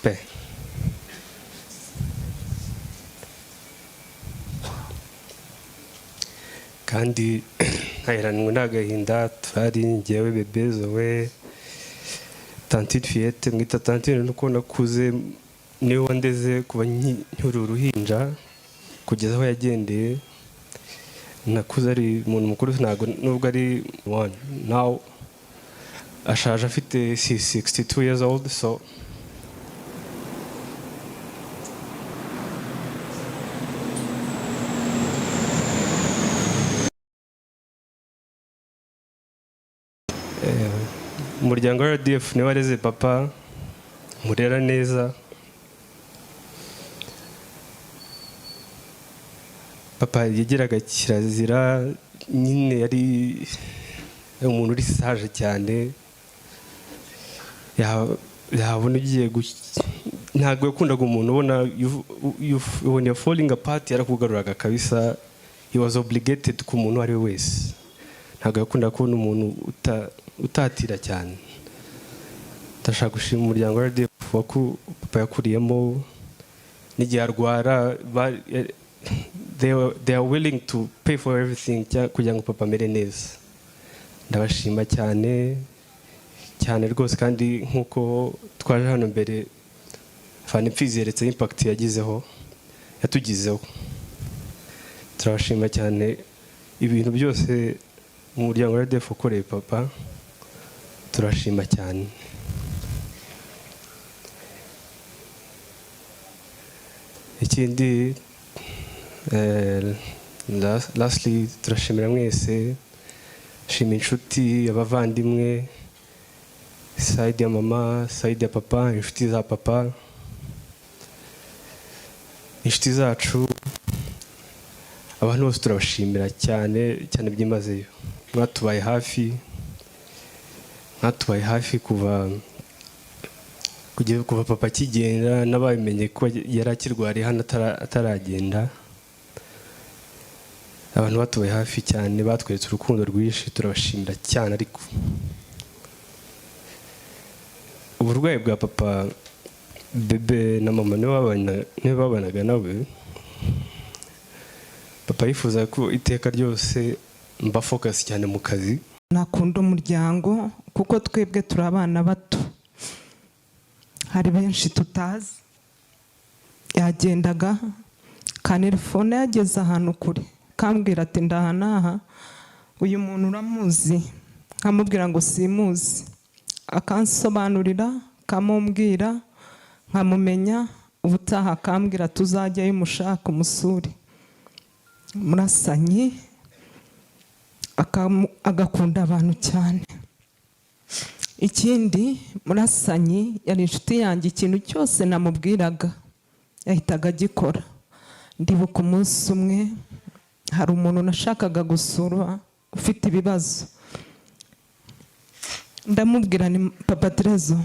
Pe. Kandi ntaheranwe n'agahinda. Turari njyewe, bebe Zoe, tantine Fiyete, mwita tantine nuko nakuze, niwe wandeze kuva nkiri uruhinja kugeza aho yagendeye. Nakuze ari umuntu mukuru, ntabwo nubwo ari one now ashaje, afite 62 years old. So umuryango wa RDF niwe wareze papa, murera neza. Papa yagiraga kirazira nyine, yari umuntu uri sage cyane. Yabona ugiye, ntabwo yakundaga umuntu ubona when you're falling apart, yarakugaruraga kabisa. He was obligated ku muntu uwo ari we wese. Ntabwo yakundaga kubona umuntu utatira cyane. Ndashaka gushima umuryango wa RDF papa yakuriyemo. N'igihe arwara, they are willing to pay for everything kugira ngo papa amere neza. Ndabashima cyane cyane rwose. Kandi nk'uko twaje hano mbere, Fana Imfizi yeretse impact yagizeho, yatugizeho. Turabashima cyane ibintu byose umuryango wa RDF ukoreye papa, turashima cyane. Ikindi, lastly, turashimira mwese. Shima inshuti, abavandimwe, side ya mama, side ya papa, inshuti za papa, inshuti zacu, abantu bose turabashimira cyane cyane byimazeyo. Mwatubaye hafi, mwatubaye hafi kuva papa akigenda, n'ababimenye ko yari akirwariye hano ataragenda. Abantu batubaye hafi cyane, batweretse urukundo rwinshi, turabashimira cyane. Ariko uburwayi bwa papa, bebe na mama niwe babanaga nawe. Papa yifuza ko iteka ryose mba focus cyane mu kazi. Nakunda umuryango kuko twebwe turi abana bato, hari benshi tutazi. Yagendaga kanelefone, yageze ahantu kure kambwira ati: "Ndaha n'aha, uyu muntu uramuzi?" Nkamubwira ngo simuzi, akansobanurira, kamumbwira, nkamumenya. Ubutaha akambwira tuzajyayo umushaka umusure. Murasanyi agakunda abantu cyane. Ikindi, Murasanyi yari inshuti yanjye, ikintu cyose namubwiraga yahitaga agikora. Ndibuka umunsi umwe hari umuntu nashakaga gusura ufite ibibazo, ndamubwira ni papa Terezo,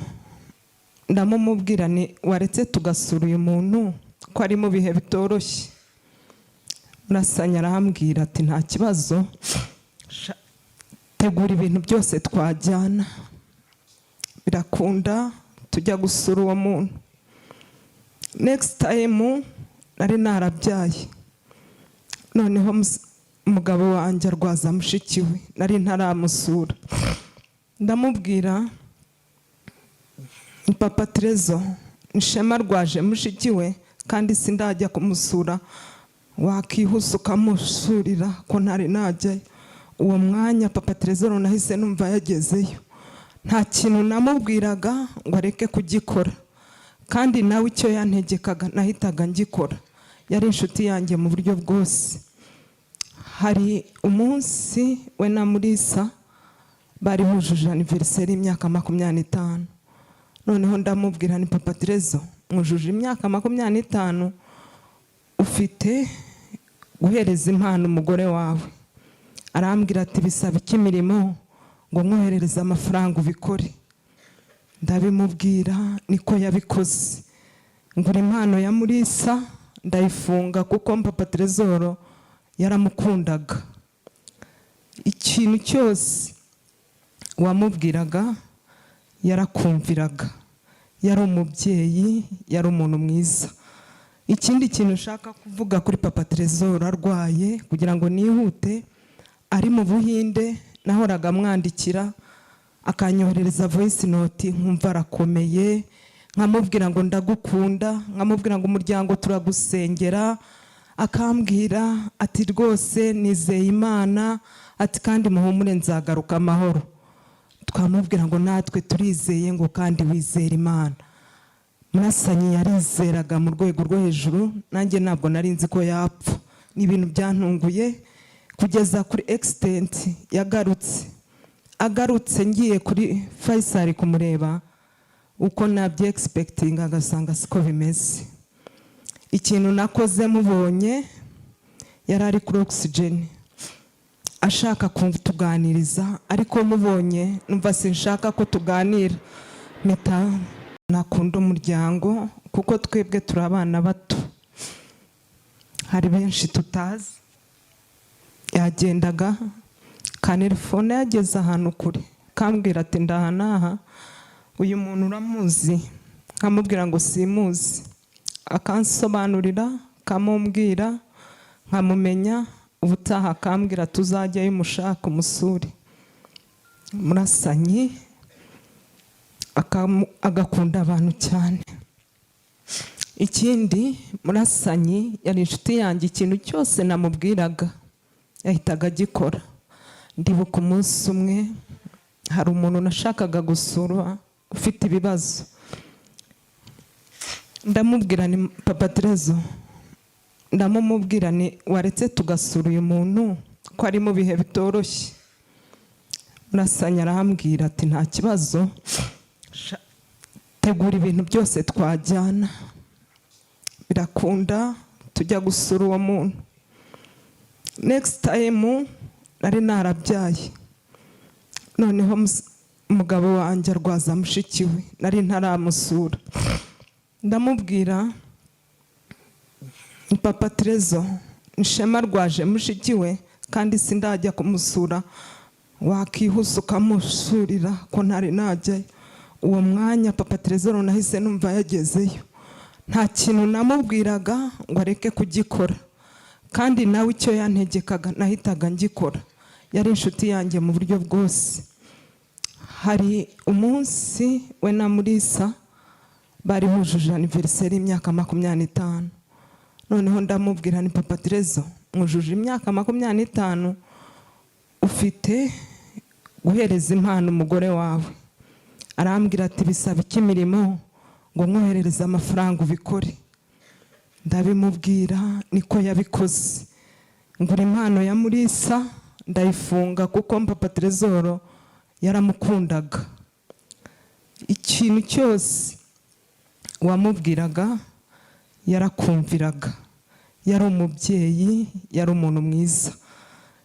ndamumubwira ni waretse tugasura uyu muntu ko ari mu bihe bitoroshye. Murasanyi arambwira ati: "Nta kibazo, tegura ibintu byose twajyana." Birakunda, tujya gusura uwo muntu. Next time nari narabyaye, noneho umugabo wanjye arwaza mushiki we, nari ntaramusura. Ndamubwira: "Papa Terezo, Ishema rwaje mushiki we kandi sindajya kumusura, wakihuse ukamusurira ko ntari najyayo?" Uwo mwanya papa Terezo nahise numva yagezeyo. Nta kintu namubwiraga ngo areke kugikora, kandi nawe icyo yantegekaga nahitaga ngikora. Yari inshuti yanjye mu buryo bwose. Hari umunsi we na Murisa bari bujuje anniversaire y'imyaka 25. Noneho ndamubwira ni papa Terezo, mwujuje imyaka 25, ufite guhereza impano umugore wawe. Arambwira ati: "Bisaba iki imirimo ngo mwoherereze amafaranga ubikore?" Ndabimubwira, niko yabikoze. Ngura impano ya Murisa, ndayifunga kuko papa Terezoro yaramukundaga. Ikintu cyose wamubwiraga yarakumviraga. Yari umubyeyi, yari umuntu mwiza. Ikindi kintu ushaka kuvuga kuri Papa Trezor, arwaye, kugira ngo nihute, ari mu Buhinde, nahoraga mwandikira, akanyoherereza voice note, nkumva arakomeye, nkamubwira ngo ndagukunda, nkamubwira ngo umuryango turagusengera, akambwira ati rwose nizeye Imana, ati kandi muhumure, nzagaruka amahoro. Twamubwira ngo natwe turizeye, ngo kandi wizere Imana. Murasanyi yarizeraga mu rwego rwo hejuru. Nanjye ntabwo nari nzi ko yapfa, ni ibintu byantunguye kugeza kuri extent yagarutse. Agarutse, ngiye kuri Faisal kumureba, uko nabye expecting agasanga siko bimeze. Ikintu nakoze mubonye, yari ari kuri oxygen, ashaka kutuganiriza, ariko mubonye numva sinshaka ko tuganira, mpita nakunda umuryango, kuko twebwe turi abana bato, hari benshi tutazi. Yagendaga kanelefone, yageze ahantu kure, kambwira ati ndaha n'aha, uyu muntu uramuzi? Nkamubwira ngo simuzi, akansobanurira, kamumbwira, nkamumenya. Ubutaha akambwira tuzajyayo umushaka umusure. Murasanyi agakunda abantu cyane. Ikindi, Murasanyi yari inshuti yanjye, ikintu cyose namubwiraga yahitaga agikora. Ndibuka umunsi umwe hari umuntu nashakaga gusura ufite ibibazo, ndamubwira ni Papa Terezo, ndamumubwira ni waretse tugasura uyu muntu ko ari mu bihe bitoroshye? Murasanyi arambwira ati nta kibazo, tegura ibintu byose twajyana. Birakunda, tujya gusura uwo muntu. Next time nari narabyaye, noneho umugabo wanjye arwaza mushiki we, nari ntaramusura. Ndamubwira ni Papa Terezo, Ishema rwaje mushiki we, kandi sindajya kumusura, wakihuse ukamusurira ko ntari najyayo? Uwo mwanya Papa Terezo nahise numva yagezeyo. Nta kintu namubwiraga ngo areke kugikora, kandi nawe icyo yantegekaga nahitaga ngikora. Yari inshuti yanjye mu buryo bwose. Hari umunsi we na Murisa bari bujuje anniversaire y'imyaka 25, noneho ndamubwira ni Papa Terezo, mwujuje imyaka 25, ufite guhereza impano umugore wawe. Arambwira ati bisaba iki imirimo ngo mwoherereze amafaranga ubikore? Ndabimubwira, niko yabikoze, ngura impano ya Murisa, ndayifunga, kuko Papa Terezoro yaramukundaga. Ikintu cyose wamubwiraga yarakumviraga. Yari umubyeyi, yari umuntu mwiza.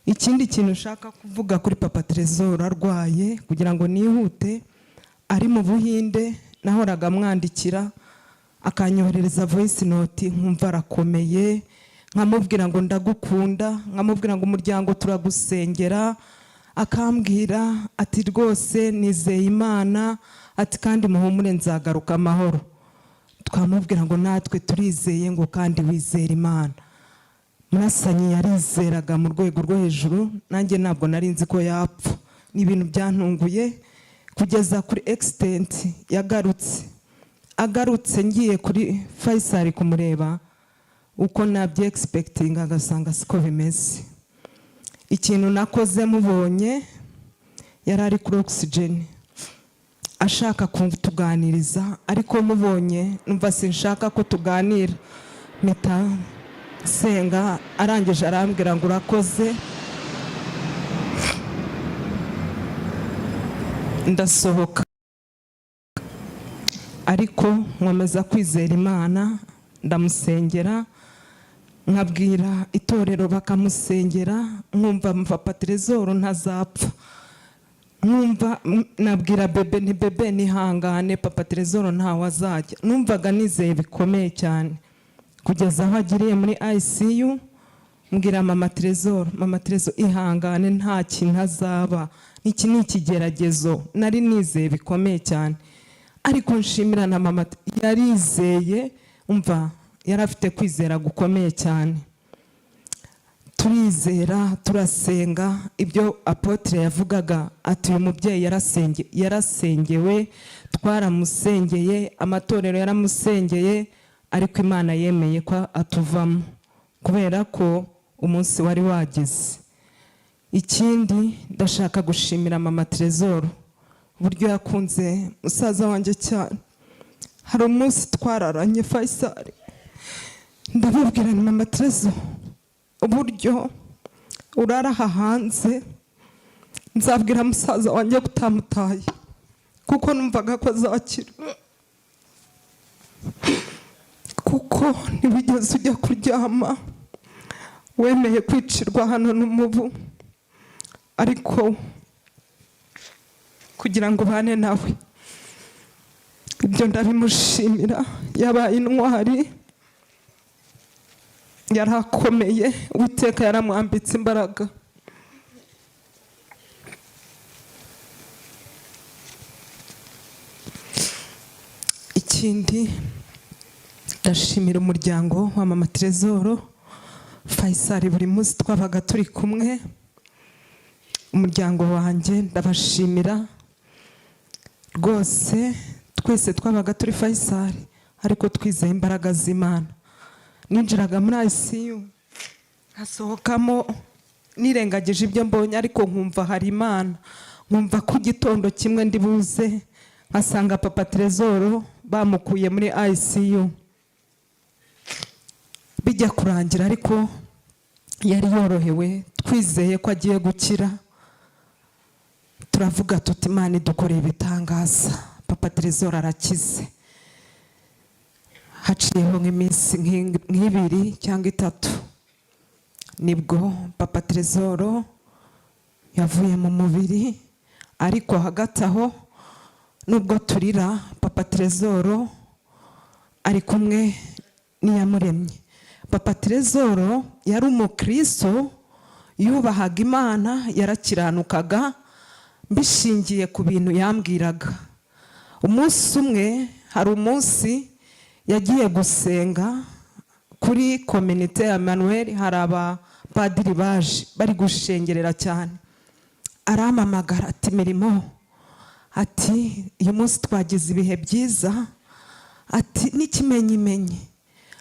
Ikindi kintu ushaka kuvuga kuri Papa Terezoro, arwaye, kugira ngo nihute, ari mu Buhinde, nahoraga mwandikira, akanyoherereza voice note, nkumva arakomeye, nkamubwira ngo ndagukunda, nkamubwira ngo umuryango turagusengera, akambwira ati rwose nizeye Imana, ati kandi muhumure, nzagaruka amahoro. Twamubwira ngo natwe turizeye, ngo kandi wizere Imana. Murasanyi yarizeraga mu rwego rwo hejuru. Nanjye ntabwo nari nzi ko yapfa, ni ibintu byantunguye kugeza kuri extent yagarutse. Agarutse, ngiye kuri Faisal kumureba, uko nabye expecting agasanga siko bimeze. Ikintu nakoze mubonye, yari ari kuri oxygen, ashaka kutuganiriza, ariko mubonye numva sinshaka ko tuganira, mpita nsenga. Arangije arambwira ngo urakoze, ndasohoka, ariko nkomeza kwizera Imana, ndamusengera, nkabwira itorero bakamusengera, nkumva Papa Terezoro ntazapfa. Nkumva nabwira bebe nti bebe, nihangane, Papa Terezoro ntawe azajya. Numvaga nizeye bikomeye cyane kugeza aho agiriye muri ICU. Mbwira Mama Terezoro, Mama Terezoro, ihangane, nta kintu azaba, iki ni ikigeragezo. Nari nizeye bikomeye cyane. Ariko nshimira na mama, yarizeye. Umva, yari afite kwizera gukomeye cyane. Turizera, turasenga. Ibyo apôtre yavugaga ati uyu mubyeyi yarasengewe, twaramusengeye, amatorero yaramusengeye, ariko Imana yemeye ko atuvamo kubera ko umunsi wari wageze. Ikindi, ndashaka gushimira mama Trezor uburyo yakunze musaza wanjye cyane. Hari umunsi twararanye Faisal, ndamubwira ni mama Trezor, uburyo urara aha hanze, nzabwira musaza wanjye ko utamutaye, kuko numvaga ko azakira, kuko ntiwigeze ujya kuryama, wemeye kwicirwa hano n'umubu, ariko kugira ngo ubane nawe. Ibyo ndabimushimira. Yabaye intwari, yarakomeye, Uwiteka yaramwambitse imbaraga. Ikindi, ndashimira umuryango wa mama Trezor Faisal. Buri munsi twabaga turi kumwe. Umuryango wanjye ndabashimira rwose. Twese twabaga turi Faisal, ariko twizeye imbaraga z'Imana. Ninjiraga muri ICU nkasohokamo nirengagije ibyo mbonye, ariko nkumva hari Imana, nkumva ko igitondo kimwe ndi buze nkasanga papa Trezor bamukuye muri ICU. Bijya kurangira ariko yari yorohewe, twizeye ko agiye gukira. Turavuga tuti Imana idukoreye ibitangaza, papa Trezor arakize. Haciyeho nk'iminsi nk'ibiri cyangwa 3, nibwo papa Trezor yavuye mu mubiri. Ariko hagati aho, nubwo turira, papa Trezor ari kumwe n'Iyamuremye. Papa Trezor yari umukristo, yubahaga Imana, yarakiranukaga, mbishingiye ku bintu yambwiraga. Umunsi umwe, hari umunsi yagiye gusenga kuri communauté ya Emmanuel, hari abapadiri baje bari gushengerera cyane. Arampamagara ati mirimo, ati uyu munsi twagize ibihe byiza, ati n'ikimenyimenyi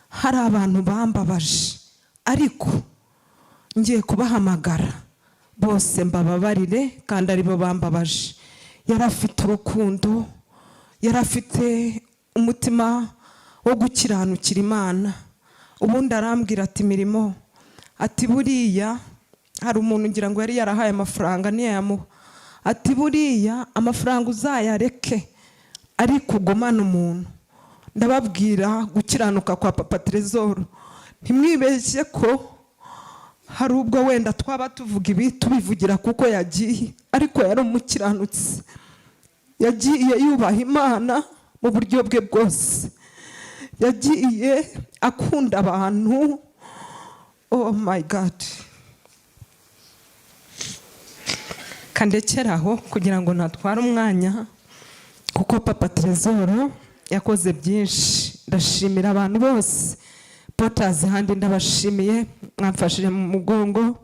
hari abantu bambabaje, ariko ngiye kubahamagara bose mbababarire kandi aribo bambabaje. Yari afite urukundo, yari afite umutima wo gukiranukira Imana. Ubundi arambwira ati mirimo, ati buriya hari umuntu ngira ngo yari yarahaye amafaranga ntiyayamuha, ati buriya amafaranga uzayareke ariko ugumane umuntu. Ndababwira gukiranuka kwa papa Trezor. Ntimwibeshye ko hari ubwo wenda twaba tuvuga ibi tubivugira kuko yagiye, ariko yari umukiranutsi, yagiye yubaha Imana mu buryo bwe bwose, yagiye akunda abantu. Oh my God, kandekeraho kugira ngo ntatware umwanya, kuko papa Trezor yakoze byinshi. Ndashimira abantu bose potazi handi, ndabashimiye mwamfashije mu mugongo.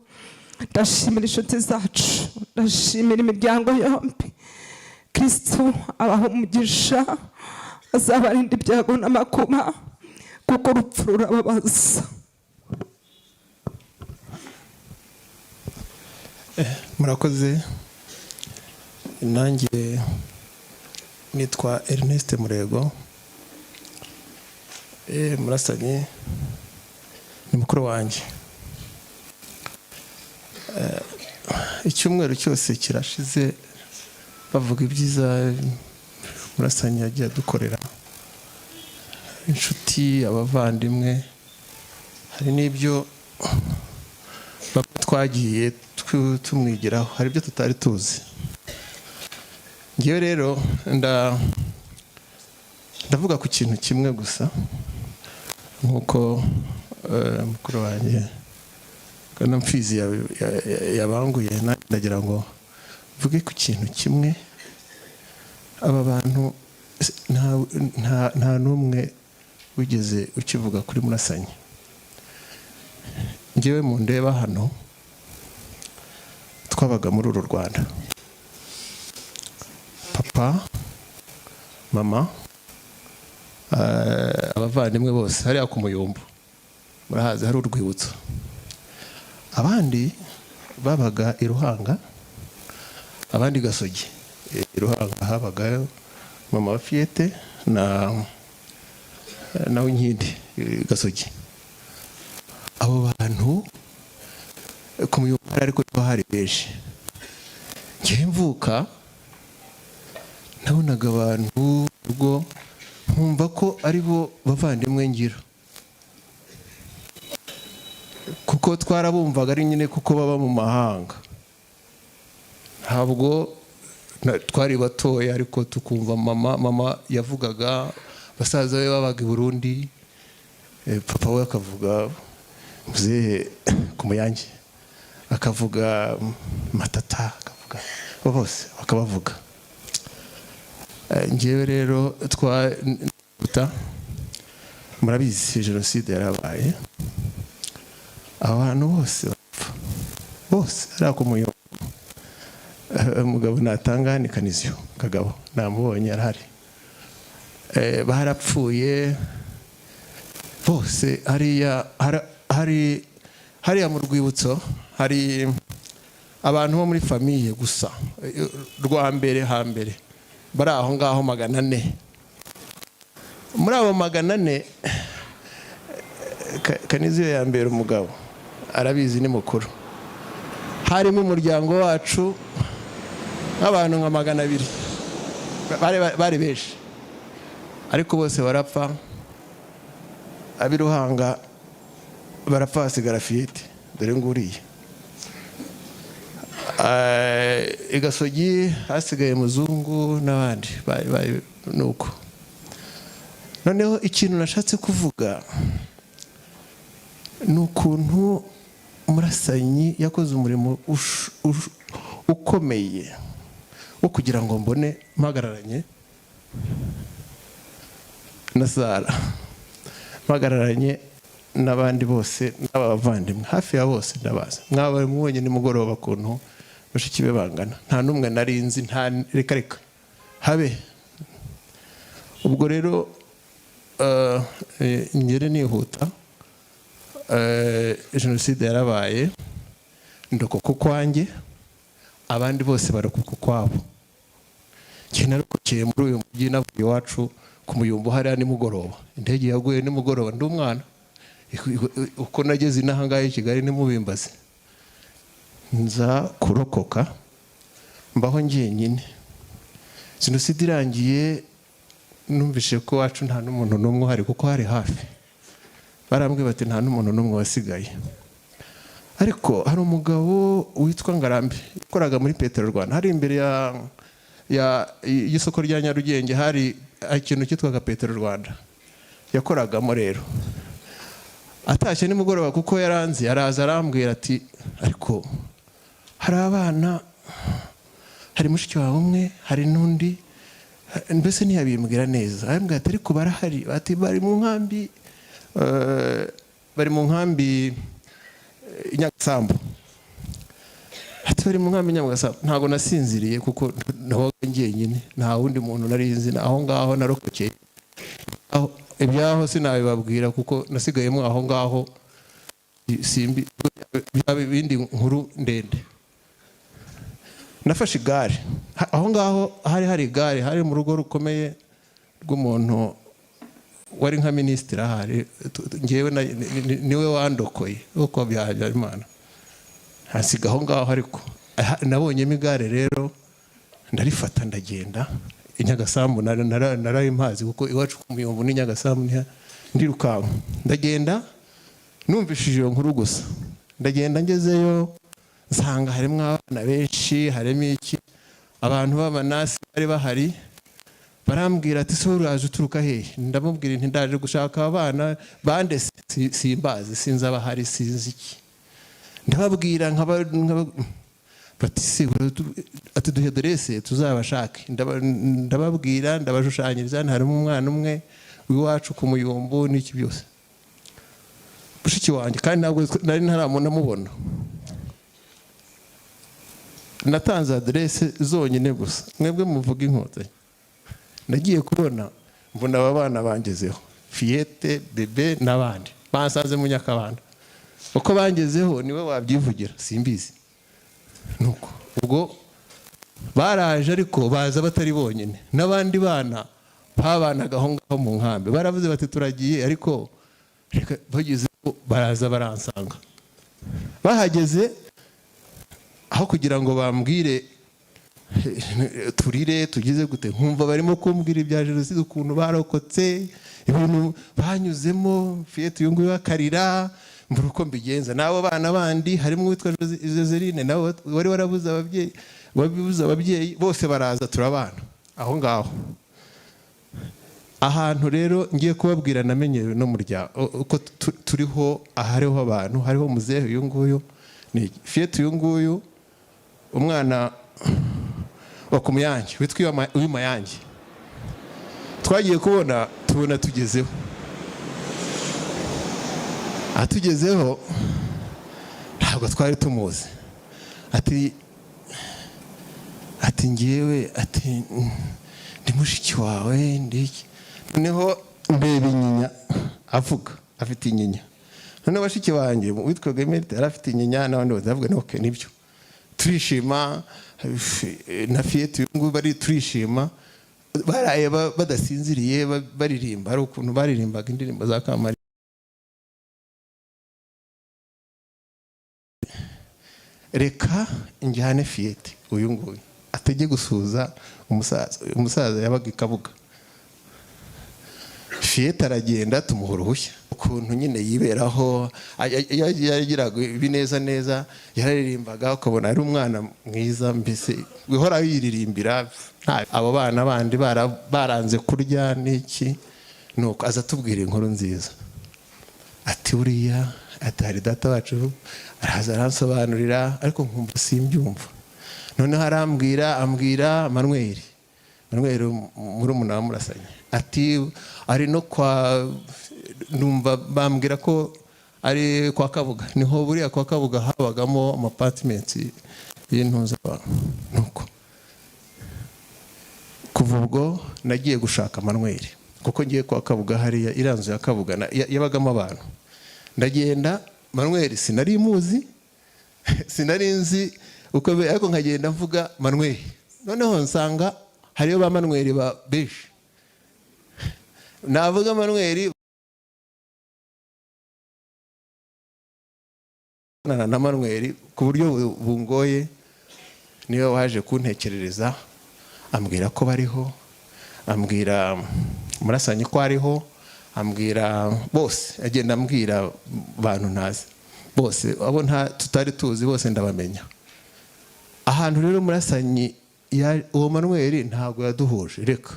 Ndashimira inshuti zacu, ndashimira imiryango yombi. Kirisitu abaha umugisha, azabarinda ibyago n'amakuba, kuko urupfu rurababaza. Murakoze. Nanjye nitwa Ernest Murego. Murasanye ni mukuru wanjye. Icyumweru cyose kirashize bavuga ibyiza Murasanye yagiye adukorera, inshuti, abavandimwe. Hari n'ibyo bamwe twagiye tumwigiraho, hari ibyo tutari tuzi. Ngewe rero ndavuga ku kintu kimwe gusa, nk'uko mukuru wanjye Bwana Mfizi yabanguye, nanjye ndagira ngo mvuge ku kintu kimwe. Aba bantu Nta n'umwe wigeze ukivuga kuri Murasanyi. Ngewe mu ndeba hano, twabaga muri uru Rwanda, papa, mama, abavandimwe bose hariya ku Muyumbu murahazi, hari urwibutso. Abandi babaga i Ruhanga, abandi Gasogi. I Ruhanga habagayo mama wa Fiyete na Winkindi, Gasogi. Abo bantu ku Muyumbu ariko hari benshi. Ngewe mvuka nabonaga abantu ubwo nkumva ko ari bo bavandimwe ngira, kuko twarabumvaga ari nyine kuko baba mu mahanga. Ntabwo twari batoya, ariko tukumva mama yavugaga basaza be babaga i Burundi, papa we akavuga muzehe ku Muyange, akavuga Matata, akavuga bose bakabavuga. Ngewe rero twa murabizi, jenoside yarabaye, abantu bose bapfa bose hariya ku Muyumbu. Umugabo natanga ni Kaniziyo Kagabo, namubonye arahari. Barapfuye bose hariya. Hari hariya mu rwibutso hari abantu bo muri famille gusa, rwa mbere hambere bari aho ngaho 400. Muri abo 400, Kaniziyo ya mbere, umugabo arabizi, ni mukuru, harimo umuryango wacu nk'abantu nka 200. Bari benshi, ariko bose barapfa. Ab'i Ruhanga barapfa, hasigara Fiyete, dore nguriya. I Gasogi hasigaye muzungu n'abandi bari nuko. Noneho ikintu nashatse kuvuga ni ukuntu Murasanyi yakoze umurimo ukomeye wo kugira ngo mbone mpagararanye na Sara, mpagararanye n'abandi bose n'aba bavandimwe hafi ya bose ndabazi. Mwaba mubonye nimugoroba ukuntu bashiki be bangana, nta n'umwe nari nzi, nta, reka reka habe. Ubwo rero ngere nihuta, jenoside yarabaye, ndokoka ukwanjye, abandi bose barokoka ukwabo. Njye narokokeye muri uyu mujyi, navuye iwacu ku Muyumbu hariya nimugoroba, indege yaguye nimugoroba, ndi umwana. Uko nageze inaha ngaha i Kigali nimubimbaze. Nza kurokoka, mbaho njyenyine. Jenoside irangiye, numvise ko iwacu nta n'umuntu n'umwe uhari, kuko hari hafi. Barambwiye bati nta n'umuntu n'umwe wasigaye. Ariko hari umugabo witwa Ngarambe yakoraga muri Petero Rwanda, hari imbere ya y'isoko rya Nyarugenge, hari ikintu cyitwaga Petero Rwanda yakoragamo. Rero atashye nimugoroba, kuko yaranze, araza arambwira ati: "Ariko hari abana, hari mushiki wawe umwe, hari n'undi." Mbese ntiyabimbwira neza, arambwira ati: "Ariko barahari." Ati: "Bari mu nkambi, bari mu nkambi i Nyagasambu." Ati: "Bari mu nkambi i Nyagasambu." Ntabwo nasinziriye kuko nabaga njyenyine, nta wundi muntu nari nzi aho ngaho narokokeye. Ibyaho sinabibabwira kuko nasigayemo aho ngaho, simbi byaba ibindi nkuru ndende. Nafashe igare. Aho ngaho hari igare, hari mu rugo rukomeye rw'umuntu wari nka minisitiri ahari. Ngewe niwe wandokoye uko bya Habyarimana, hasiga aho ngaho. Ariko nabonyemo igare rero, ndarifata, ndagenda i Nyagasambu. Narayimpazi kuko iwacu ku Muyumbu ni Nyagasambu, ndirukanka ndagenda. Numvishije iyo nkuru gusa, ndagenda. Ngezeyo nsanga harimo abana benshi, harimo iki, abantu b'abanasi bari bahari. Barambwira ati: "Se uraje uturuka hehe?" Ndamubwira nti: "Ndaje gushaka abana bande." Simbazi, sinzi abahari, sinzi iki. Ndababwira. Bati: "Se ati duhe aderese tuzabashake." Ndababwira, ndabashushanyiriza, harimo umwana umwe w'iwacu ku Muyumbu n'iki byose, mushiki wanjye, kandi ntabwo nari ntaramubona. Natanze aderese zonyine gusa. Mwebwe muvuga Inkotanyi. Nagiye kubona mbona aba bana bangezeho, Fiyete, Bebe n'abandi, bansanze mu Nyakabanda. Uko bangezeho niwe wabyivugira, simbizi. Nuko ubwo baraje, ariko baza batari bonyine, n'abandi bana babanaga aho ngaho mu nkambi. Baravuze bati: "Turagiye," ariko reka bageze, baraza baransanga. Bahageze, aho kugira ngo bambwire turire tugize gute, nkumva barimo kumbwira ibya jenoside, ukuntu barokotse, ibintu banyuzemo. Fiyete uyu nguyu akarira, mbura uko mbigenza. N'abo bana bandi harimo uwitwa Joseline, nawe wari warabuze ababyeyi, wabibuze ababyeyi bose, baraza turabana aho ngaho. Ahantu rero ngiye kubabwira, namenyerewe n'umuryango uko turiho. Ahariho abantu, hariho muzehe uyu nguyu, ni Fiyete uyu nguyu, umwana wa Kumuyange witwa Uwimayange. Twagiye kubona tubona tugezeho. Atugezeho ntabwo twari tumuzi. Ati: "Ngewe," ati, "ndi mushiki wawe, ndi iki." Noneho ndeba inyinya, avuga afite inyinya. Noneho bashiki banjye, witwaga Emerite yari afite inyinya, n'abandi bose bavuga: "Okay, nibyo." Turishima na Fiyete uyu nguyu, bari turishima. Baraye badasinziriye, baririmba. Hari ukuntu baririmbaga indirimbo za Kamari. Reka njyane Fiyete uyu nguyu atajye gusuhuza umusaza. Umusaza yabaga i Kabuga. Fiyete aragenda, tumuha uruhushya. Ukuntu nyine yiberaho, yagiraga ibineza neza, yararirimbaga ukabona ari umwana mwiza, mbese wihora yiririmbira. Abo bana bandi baranze kurya n'iki. Nuko aza atubwira inkuru nziza, ati: "Buriya," ati, "hari data wacu." Araza aransobanurira, ariko nkumva simbyumva. Noneho arambwira, ambwira Manweri, Manweri murumuna wa Murasanyi, ati ari no kwa, numva bambwira ko ari kwa Kabuga. Niho buriya kwa Kabuga habagamo ama apartments y'intuza abantu. Nuko kuva ubwo nagiye gushaka Manweri, kuko ngiye kwa Kabuga hariya, iriya nzu ya Kabuga yabagamo abantu. Ndagenda, Manweri sinari muzi, sinari nzi uko, ariko nkagenda mvuga Manweri. Noneho nsanga hariyo ba Manweri ba benshi. Navuga Manweri na Manweri ku buryo bungoye. Niwe waje kuntekerereza, ambwira ko bariho, ambwira Murasanyi ko ariho, ambwira bose, agenda ambwira abantu ntazi bose, abo nta tutari tuzi bose ndabamenya. Ahantu rero Murasanyi uwo Manweri ntabwo yaduhuje, reka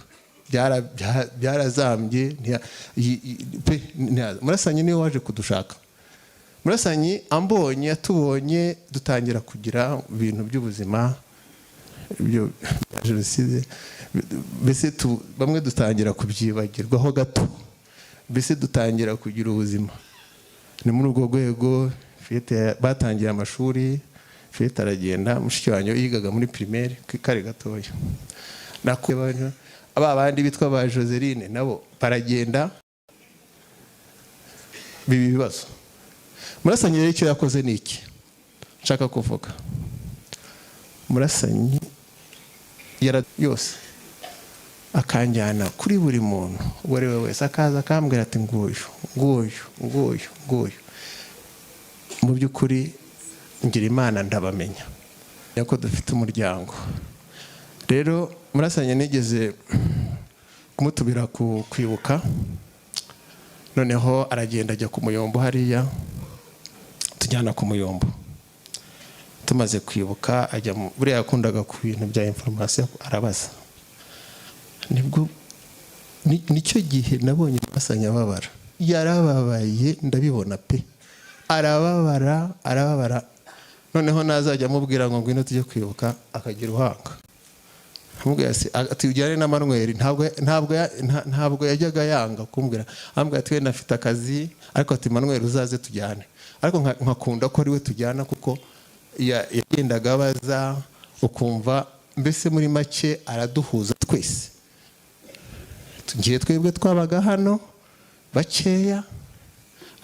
byarazambye pe. Murasanyi niwe waje kudushaka. Murasanyi ambonye, yatubonye, dutangira kugira ibintu by'ubuzima, ibyo bya jenoside, mbese bamwe dutangira kubyibagirwaho gato, mbese dutangira kugira ubuzima. Ni muri urwo rwego Fiyete batangiye amashuri. Fiyete aragenda, mushiki wanjye yigaga muri primaire kare gatoya. Ba bandi bitwa ba Joseline nabo baragenda, biba ibibazo. Murasanyi rero icyo yakoze ni iki nshaka kuvuga. Murasanyi yara yose akanjyana kuri buri muntu uwo ari we wese, akaza akambwira ati: "Nguyu, nguyu, nguyu, nguyu." Mu by'ukuri ngira Imana ndabamenya ko dufite umuryango. Rero Murasanyi nigeze kumutubira ku kwibuka, noneho aragenda ajya ku Muyombo hariya, tujyana ku Muyombo. Tumaze kwibuka ajya buriya yakundaga ku bintu bya information, arabaza. Nibwo nicyo gihe nabonye Murasanyi ababara. Yarababaye, ndabibona pe, arababara, arababara. Noneho nazajya amubwira ngo ngwino tujye kwibuka, akagira uhanga amubwira ati ujyane na Manuel. Ntabwo yajyaga yanga kumbwira, ambwira ati wenda afite akazi, ariko ati Manuel uzaze tujyane. Ariko nkakunda ko ari we tujyana, kuko yagendaga abaza, ukumva mbese muri make araduhuza twese. Tugiye twebwe twabaga hano bakeya,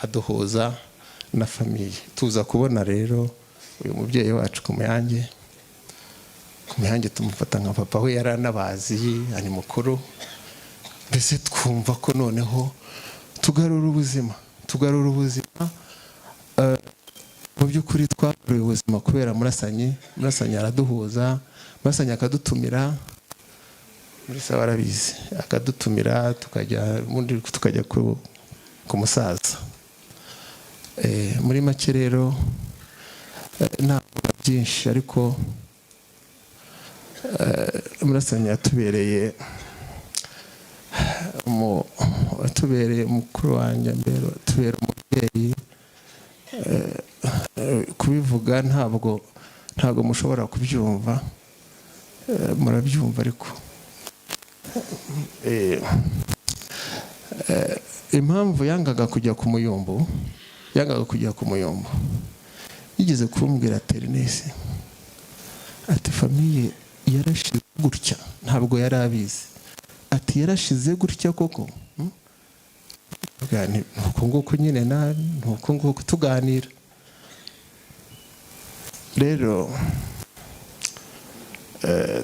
aduhuza na famille. Tuza kubona rero uyu mubyeyi wacu ku Muyange. Ku Muyange tumufata nka papa we, yari anabazi, ari mukuru. Mbese twumva ko noneho tugarura ubuzima, tugarura ubuzima. Mu by'ukuri twagaruye ubuzima kubera Murasanyi. Murasanyi araduhuza, Murasanyi akadutumira muri sawa, arabizi, akadutumira tukajya, ubundi tukajya ku musaza. Muri make rero, ntabwo byinshi, ariko Murasanyi yatubereye mukuru wanjye mbere, atubera umubyeyi. Kubivuga ntabwo mushobora kubyumva, murabyumva, ariko impamvu yangaga kujya ku Muyumbu, yangaga kujya ku Muyumbu, yigeze kumbwira ati Ernest, ati famille yarashize gutya, ntabwo yari abizi, ati yarashize gutya koko? Ni uku nguku nyine, nabi ni uku nguku tuganira. Rero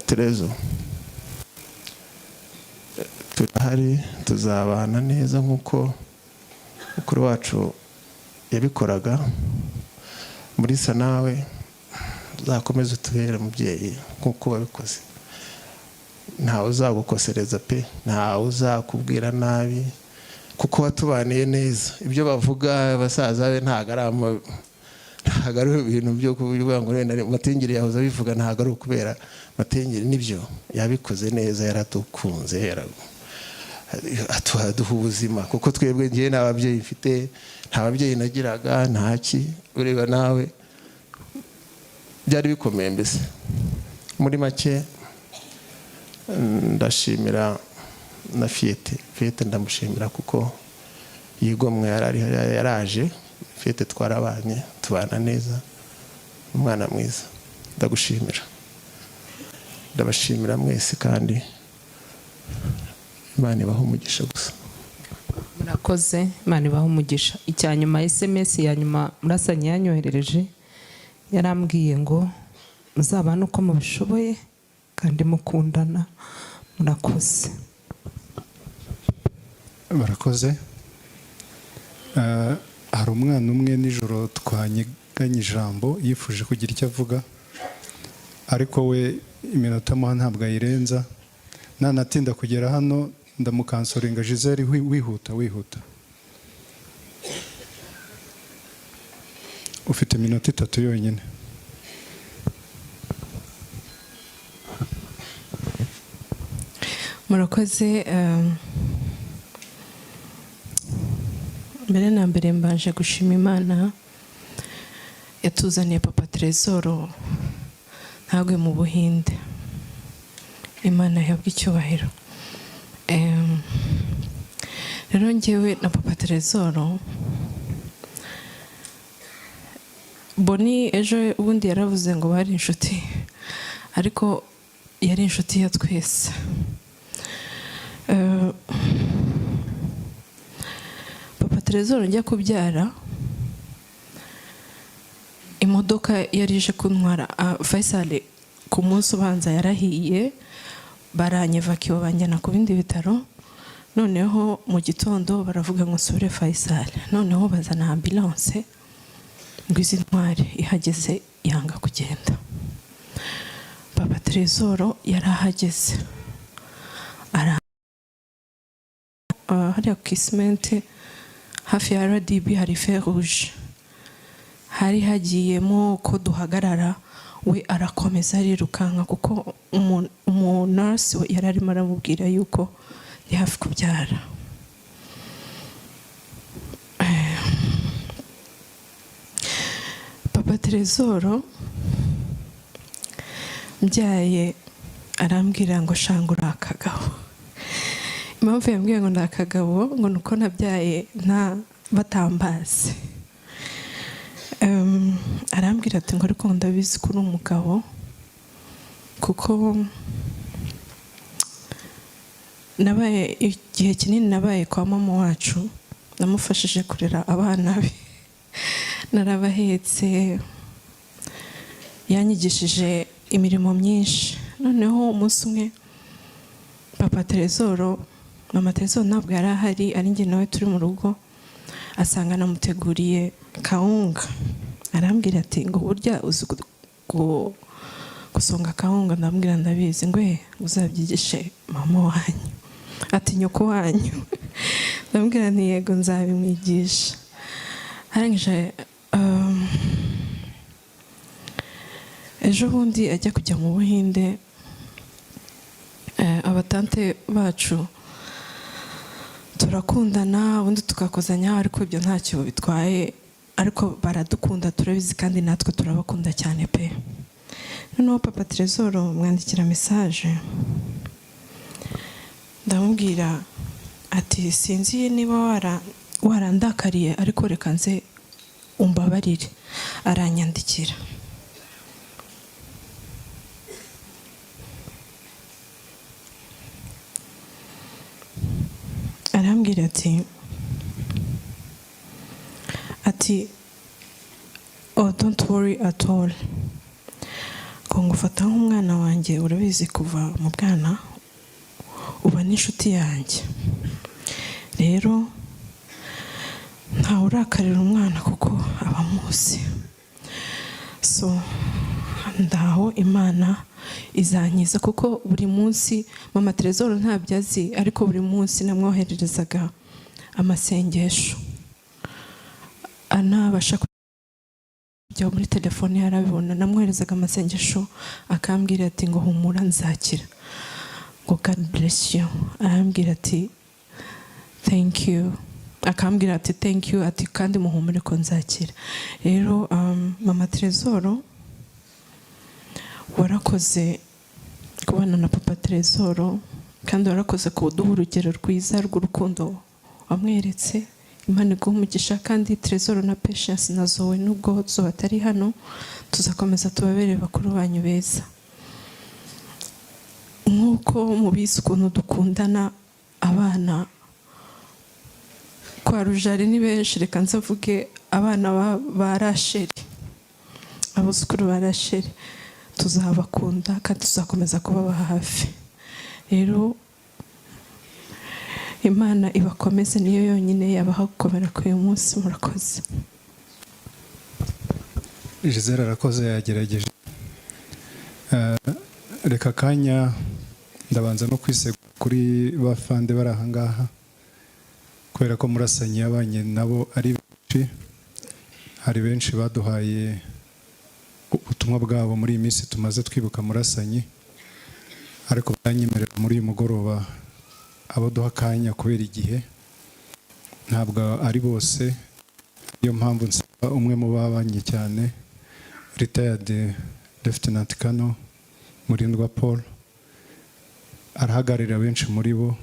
Terezo, turahari, tuzabana neza nk'uko mukuru wacu yabikoraga. Muri sa nawe uzakomeze utubere umubyeyi nk'uko wabikoze. Ntawe uzagukosereza pe, ntawe uzakubwira nabi, kuko watubaniye neza. Ibyo bavuga basaza be ntabwo ari ibintu byo kuvuga ngo wenda Matingiri yahoze abivuga, ntabwo ari ukubera Matingiri, nibyo, yabikoze neza, yaradukunze, aduha ubuzima, kuko twebwe ngewe nta babyeyi mfite, nta babyeyi nagiraga, ntaki ureba nawe byari bikomeye. Mbese muri make ndashimira na Fiyete. Fiyete ndamushimira kuko yigomwe yaraje. Fiyete twarabanye, tubana neza, umwana mwiza, ndagushimira, ndabashimira mwese, kandi Imana ibahe umugisha gusa. Murakoze, Imana ibahe umugisha. Icya nyuma, SMS ya nyuma Murasanyi yanyoherereje, yarambwiye ngo muzabane uko mubishoboye kandi mukundana. Murakoze. Barakoze. Hari umwana umwe nijoro twanyiganye ijambo, yifuje kugira icyo avuga, ariko we iminota amuha ntabwo ayirenza. Nanatinda kugera hano ndamukansoringa. Gisele, wihuta, wihuta, ufite iminota 3 yonyine. Murakoze. Mbere na mbere mbanje gushima Imana yatuzaniye papa Tresor ntagwe mu Buhinde. Imana ihabwe icyubahiro. Rero njyewe na papa Tresor, Boni ejo ubundi yaravuze ngo bari inshuti, ariko yari inshuti ya twese. Papa Tresor njya kubyara, imodoka yari ije kuntwara, Faisal ku munsi ubanza yarahiye, baranyevakiwe banjyana ku bindi bitaro. Noneho mu gitondo baravuga ngo nsubire Faisal, noneho bazana ambulance ngo izi ntware, ihageze yanga kugenda. Papa Tresor yarahageze, hariya ku Kisimenti hafi ya RDB hari feu rouge, hari hagiyemo ko duhagarara, we arakomeza arirukanka, kuko umu nurse we yari arimo aramubwira yuko ndi hafi kubyara. Papa Papa Trezoro mbyaye arambwira ngo shanga uri akagabo. Impamvu yambwiye ngo ni akagabo ngo ni uko nabyaye nta batambazi. Arambwira ati ngo ariko ndabizi ko uri umugabo, kuko nabaye igihe kinini nabaye kwa mama wacu, namufashije kurera abana be, narabahetse, yanyigishije imirimo myinshi. Noneho umunsi umwe papa Trezoro, mama Trezoro ntabwo yari ahari, ari njye nawe turi mu rugo, asanga namuteguriye kawunga. Arambwira ati ngo burya uzi gusonga kawunga? Ndamubwira ndabizi. Ngo uzabyigishe mama wanyu, ati nyoko wanyu. Ndamubwira nti yego nzabimwigisha. Arangije ejo bundi ajya kujya mu Buhinde, abatante bacu turakundana, ubundi tugakozanya, ariko ibyo ntacyo bitwaye, ariko baradukunda turabizi, kandi natwe turabakunda cyane pe. Noneho papa Trezoro mwandikira message, ndamubwira ati sinzi niba warandakariye, ariko reka nze umbabarire. Aranyandikira, arambwira ati oh, don't worry at all, ngo ngufata nk'umwana wanjye, urabizi kuva mu bwana uba n'inshuti yanjye, rero ntawe urakarira umwana kuko aba amuzi. So ndaho Imana izankiza, kuko buri munsi mama Trezoro ntabyo azi, ariko buri munsi namwohererezaga amasengesho, anabasha kujya muri telefone yarabibona. Namwoherezaga amasengesho akambwira ati ngo humura nzakira, ngo God bless you. Arambwira ati thank you, akambwira ati thank you, ati kandi muhumure ko nzakira. Rero mama Trezoro warakoze kubana na papa Trezoro, kandi warakoze kuduha urugero rwiza rw'urukundo wamweretse. Imana iguhe umugisha. Kandi Trezoro na Patience na Zoe, nubwo zo batari hano, tuzakomeza tubabere bakuru banyu beza. Nk'uko mubizi ukuntu dukundana, abana kwa Rujari ni benshi, reka nzavuge abana ba Rasheli, abuzukuru ba Rasheli, tuzabakunda kandi tuzakomeza kubaba hafi. Rero Imana ibakomeze, niyo yonyine yabaha gukomera kuri uyu munsi. Murakoze. Gisele arakoze, yagerageje. Reka akanya ndabanza no kwisegura kuri bafande bari ahangaha, kubera ko Murasanyi yabanye nabo ari benshi. Hari benshi baduhaye ubutumwa bwabo muri iyi minsi tumaze twibuka Murasanyi, ariko banyemerera muri uyu mugoroba abo duha akanya kubera igihe ntabwo ari bose. Niyo mpamvu nsaba umwe mu babanye cyane, retired Lieutenant Colonel Murindwa Paul, arahagararira benshi muri bo.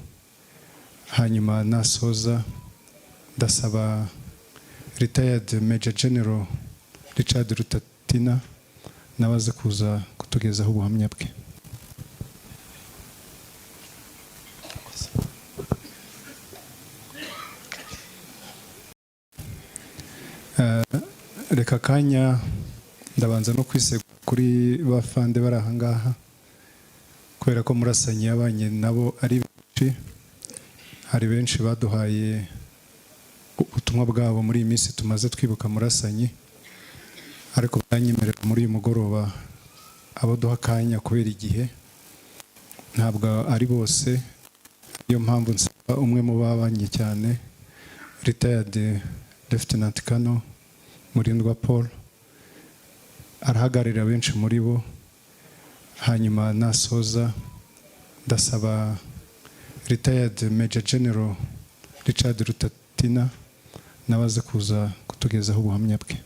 Hanyuma nasoza ndasaba retired Major General Richard Rutatina nawe aze kuza kutugezaho ubuhamya bwe. Reka akanya ndabanza no kwisegura kuri bafande bari ahangaha, kubera ko Murasanyi yabanye nabo ari benshi. Hari benshi baduhaye ubutumwa bwabo muri iyi minsi tumaze twibuka Murasanyi, ariko banyemerera muri uyu mugoroba abo duha akanya kubera igihe ntabwo ari bose. Niyo mpamvu nsaba umwe mu babanye cyane, retired Lieutenant Colonel Murindwa Paul, arahagararira benshi muri bo. Hanyuma nasoza ndasaba retired Major General Richard Rutatina nawe aze kuza kutugezaho ubuhamya bwe.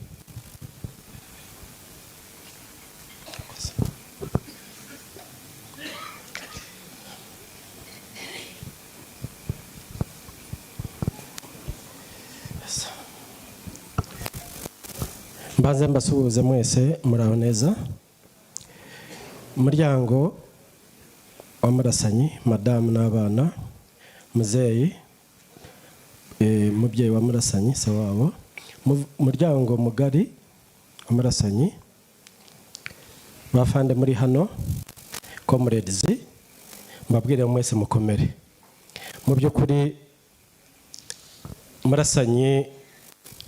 Mbanze mbasuhuze mwese. Muraho neza? Umuryango wa Murasanyi, madamu n'abana, muzeyi, mubyeyi wa Murasanyi, se wabo, umuryango mugari wa Murasanyi, bafande muri hano, comrades, mbabwire mwese mukomere. Mu by'ukuri Murasanyi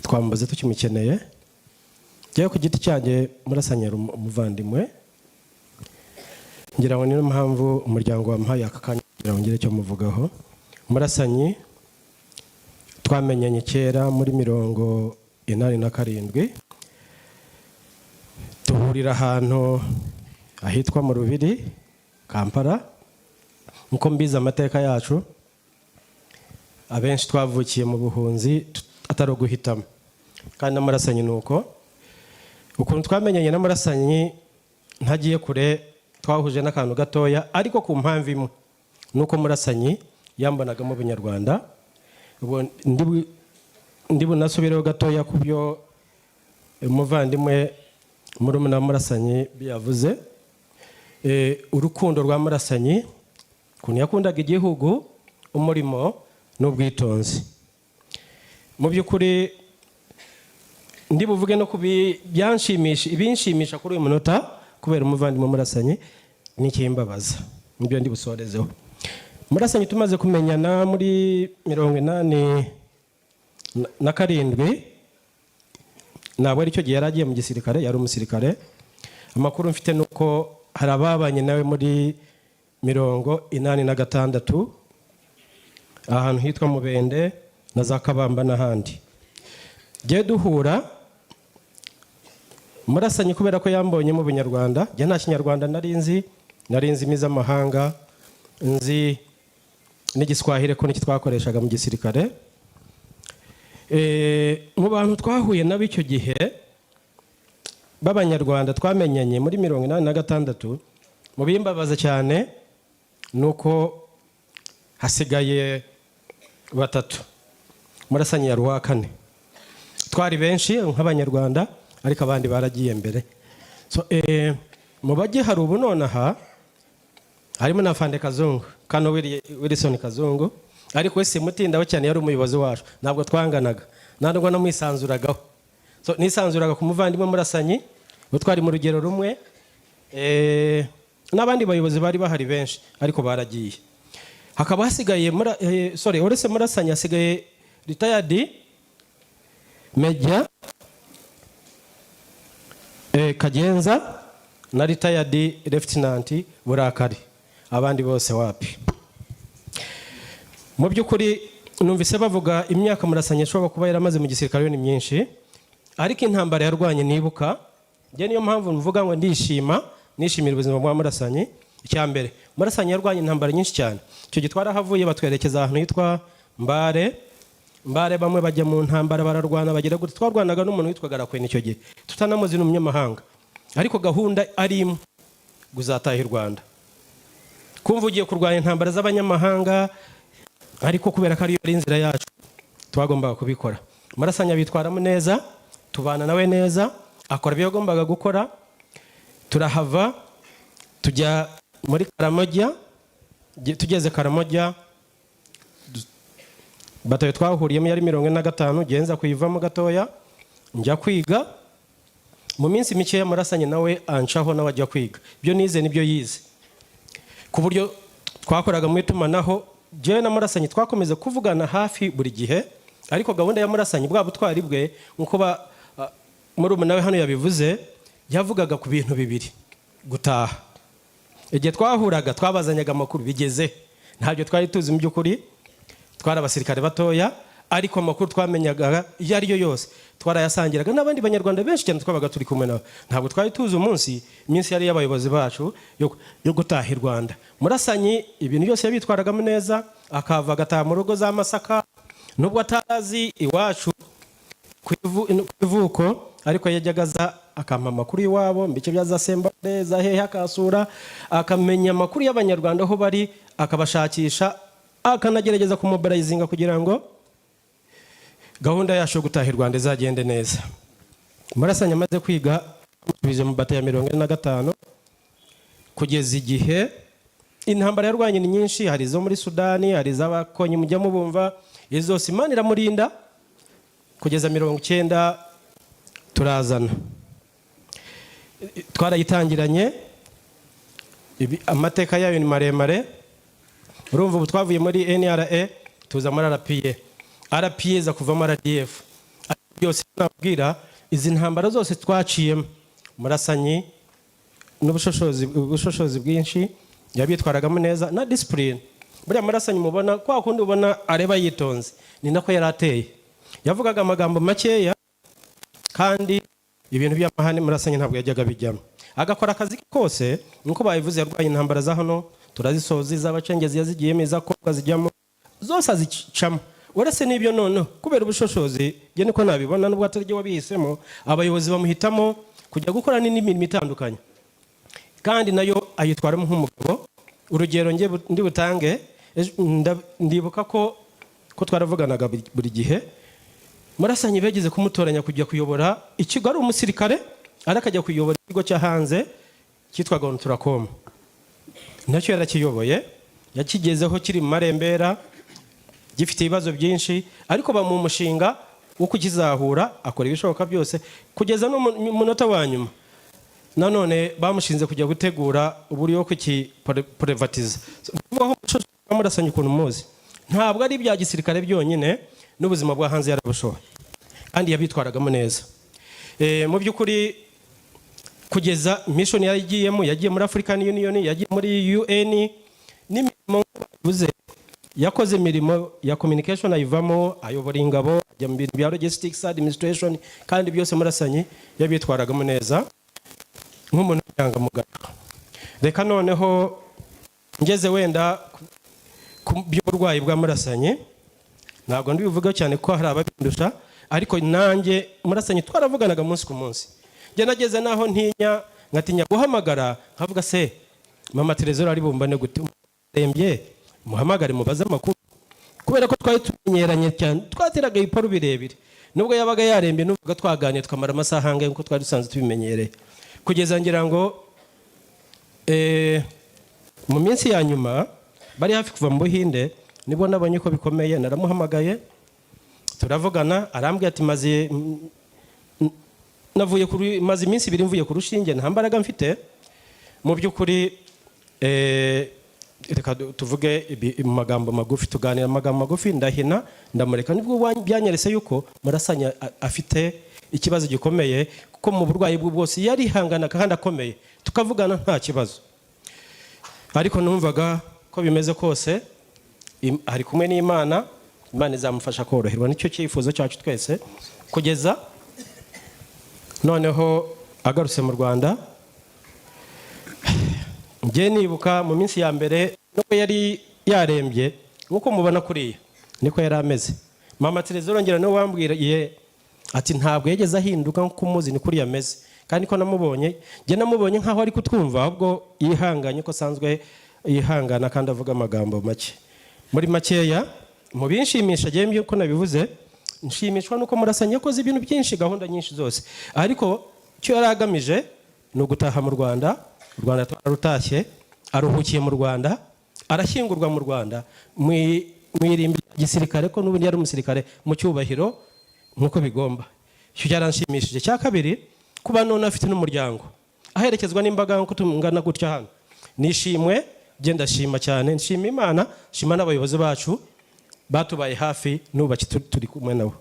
twambaze tukimukeneye. Njyewe ku giti cyanjye, Murasanyi yari umuvandimwe. Ngira ngo niyo mpamvu umuryango wamuhaye aka kanya kugira ngo ngire icyo muvugaho. Murasanyi twamenyanye kera muri 87, duhurira ahantu ahitwa mu Rubiri, Kampala. Nkuko mbizi amateka yacu, abenshi twavukiye mu buhunzi atari uguhitamo, kandi na Murasanyi ni uko. Ukuntu twamenyanye na Murasanyi, ntagiye kure, twahuje n'akantu gatoya, ariko ku mpamvu imwe, ni uko Murasanyi yambonagamo ubunyarwanda. Ubwo ndi bunasubireho gatoya ku byo umuvandimwe murumuna wa Murasanyi yavuze. Urukundo rwa Murasanyi, ukuntu yakundaga igihugu, umurimo n'ubwitonzi. Mu by'ukuri ndi buvuge no ku byanshimisha, ibinshimisha kuri uyu munota kubera umuvandimwe Murasanyi n'ikimbabaza, nibyo ndi busorezeho. Murasanyi tumaze kumenyana muri 87, ntabwo aricyo gihe yari agiye mu gisirikare, yari umusirikare. Amakuru mfite ni uko hari ababanye nawe muri 86 ahantu hitwa Mubende na za Kabamba n'ahandi. Jye duhura, Murasanyi kubera ko yambonye mu Bunyarwanda, njye nta Kinyarwanda nari nzi, nari nzi indimi z'amahanga, nzi n'Igiswahili ko nicyo twakoreshaga mu gisirikare. Mu bantu twahuye nabo icyo gihe b'Abanyarwanda twamenyanye muri 86, mu bimbabaza cyane ni uko hasigaye batatu, Murasanyi yari uwa kane. Twari benshi nk'Abanyarwanda, ariko abandi baragiye mbere. So, mu bagihari ubu nonaha harimo na Fande Kazungu kano, Wilson Kazungu, ariko we simutindaho cyane, yari umuyobozi wacu, ntabwo twanganaga, ntabwo namwisanzuragaho. So, nisanzuraga ku muvandimwe Murasanyi, bo twari mu rugero rumwe, n'abandi bayobozi bari bahari benshi, ariko baragiye. Hakaba hasigaye sorry, uretse Murasanyi hasigaye retired Major Kagenza na retired Lieutenant Burakari, abandi bose wapi. Mu by'ukuri numvise bavuga imyaka Murasanyi ashobora kuba yaramaze mu gisirikare, yo ni myinshi, ariko intambara yarwanye nibuka. Njye niyo mpamvu mvuga ngo ndishima, nishimira ubuzima bwa Murasanyi. Icya mbere, Murasanyi yarwanye intambara nyinshi cyane. Icyo gihe twarahavuye, batwerekeza ahantu hitwa Mbare. Mbare bamwe bajya mu ntambara, bararwana, bagira gute. Twarwanaga n'umuntu witwaga Rakwena, icyo gihe tutanamuzi, ni umunyamahanga, ariko gahunda ari imwe, kuzataha i Rwanda. Kumva ugiye kurwanya intambara z'abanyamahanga, ariko kubera ko ariyo ari inzira yacu, twagombaga kubikora. Murasanyi abitwaramo neza, tubana nawe neza, akora ibyo yagombaga gukora. Turahava tujya muri Karamoja. Tugeze Karamoja, batayo twahuriyemo yari 45, genza kuyivamo gatoya njya kwiga. Mu minsi mikeya Murasanyi nawe ancaho, nawe ajya kwiga. Ibyo nize nibyo yize, ku buryo twakoraga mu itumanaho. Jyewe na Murasanyi twakomeza kuvugana hafi buri gihe, ariko gahunda ya Murasanyi, bwa butwari bwe, nk'uko murumuna we hano yabivuze, yavugaga ku bintu bibiri: gutaha. Igihe twahuraga twabazanyaga amakuru bigeze, ntabyo twari tuzi mu by'ukuri, twari abasirikare batoya, ariko amakuru twamenyaga iyo ari yo yose twarayasangiraga n'abandi Banyarwanda benshi cyane twabaga turi kumwe nabo. Ntabwo twari tuzi umunsi, iminsi yari y'abayobozi bacu yo gutaha i Rwanda. Murasanyi ibintu byose yabitwaragamo neza, akava agataha mu rugo za Masaka, nubwo atazi iwacu ku ivuko, ariko yajyaga aza akampa amakuru y'iwabo mu bice bya za Sembare, za hehe, akasura, akamenya amakuru y'Abanyarwanda aho bari, akabashakisha, akanagerageza kumobilizinga kugira ngo gahunda yacu yo gutaha i Rwanda izagende neza. Murasanyi amaze kwiga, amusubije mu batayo ya 45, kugeza igihe intambara yarwanye ni nyinshi. Hari izo muri Sudani, hari iz'abakonyi mujya mubumva, izo zose Imana iramurinda kugeza 90 turazana, twarayitangiranye. Amateka yayo ni maremare. Urumva ubu twavuye muri NRA tuza muri RPA, RPA iza kuvamo RDF. Byose nabwira, izi ntambara zose twaciyemo, Murasanyi n'ubushobozi, ubushobozi bwinshi yabitwaragamo neza na discipline. Buriya Murasanyi mubona kwa kundi ubona areba yitonze, ni nako yari ateye. Yavugaga amagambo makeya, kandi ibintu by'amahane Murasanyi ntabwo yajyaga bijyamo, agakora akazi ke kose nkuko babivuze. Yarwanya intambara za hano turazisoza, iz'abacengezi yazigiyemo, iz'akobwa zijyamo, zose azicamo. Uretse n'ibyo, noneho kubera ubushobozi njye niko nabibona, nubwo atari byo wabihisemo, abayobozi bamuhitamo kujya gukora n'indi mirimo itandukanye, kandi nayo ayitwaramo nk'umugabo. Urugero njye ndi butange, ndibuka ko twaravuganaga buri gihe. Murasanyi begeze kumutoranya kujya kuyobora ikigo, ari umusirikare ariko akajya kuyobora ikigo cyo hanze cyitwaga Onatracom. Nacyo yarakiyoboye, yakigezeho kiri mu marembera, gifite ibibazo byinshi, ariko bamuha umushinga wo kukizahura, akora ibishoboka byose kugeza no mu munota wa nyuma. Nanone bamushinze kujya gutegura uburyo bwo kukiprivatiza. Murasanyi ukuntu muzi, ntabwo ari ibya gisirikare byonyine, n'ubuzima bwo hanze yarabushoboye kandi yabitwaragamo neza. Mu by'ukuri kugeza mission yagiyemo, yagiye muri African Union, yagiye muri UN, n'imirimo bivuze yakoze, imirimo ya communication ayivamo, ayobora ingabo, ajya mu bintu bya logistics administration, kandi byose Murasanyi yabitwaragamo neza nk'umuntu w'inyangamugayo. Reka noneho ngeze wenda ku by'uburwayi bwa Murasanyi. Ntabwo ndibivugaho cyane kuko hari ababindusha, ariko nanjye Murasanyi twaravuganaga umunsi ku munsi. Njye nageze naho ntinya, nkatinya guhamagara, nkavuga: "Se mama Terezora ari bumbane gute rembye? Muhamagare mubaze amakuru?" Kubera ko twari tumenyeranye cyane, twateraga ibiparu birebire. Nubwo yabaga yarembye, n'uvuga twaganiriye tukamara amasaha angahe nk'uko twari dusanzwe tubimenyereye. Kugeza ngira ngo mu minsi ya nyuma bari hafi kuva mu Buhinde, nibwo nabonye ko bikomeye. Naramuhamagaye turavugana, arambwira ati: "Maze navuye kuri, maze iminsi 2 mvuye ku rushinge, nta mbaraga mfite." Mu by'ukuri reka tuvuge mu magambo magufi, tuganira mu magambo magufi, ndahina ndamureka. Nibwo byanyeretse yuko Murasanyi afite ikibazo gikomeye, kuko mu burwayi bwe bwose yarihangana kandi akomeye, tukavugana nta kibazo. Ariko numvaga ko bimeze kose ari kumwe n'Imana, Imana izamufasha koroherwa, nicyo cyifuzo cyacu twese. Kugeza noneho agarutse mu Rwanda, njye nibuka mu minsi ya mbere nubwo yari yarembye, nk'uko mubona kuriya niko yari ameze. Mama Tereza urongera niwe wambwiriye ati: "Ntabwo yageze ahinduka, nk'uko umuzi ni kuriya ameze." Kandi ko namubonye, njye namubonye nk'aho ari kutwumva, ahubwo yihanganye ko asanzwe yihangana kandi avuga amagambo make. Muri makeya, mu binshimisha njyewe ko nabivuze, nshimishwa nuko Murasanyi yakoze ibintu byinshi, gahunda nyinshi zose, ariko icyo yari agamije ni ugutaha mu Rwanda. U Rwanda twararutashye, aruhukiye mu Rwanda, arashyingurwa mu Rwanda mu irimbi rya gisirikare, ko n'ubundi yari umusirikare, mu cyubahiro nk'uko bigomba. Icyo cyaranshimishije. Cya kabiri, kuba none afite n'umuryango, aherekezwa n'imbaga nk'uko tungana gutya hano, nishimwe. Njye ndashima cyane, nshima Imana, nshima n'abayobozi bacu batubaye hafi, n'ubu turi kumwe nabo.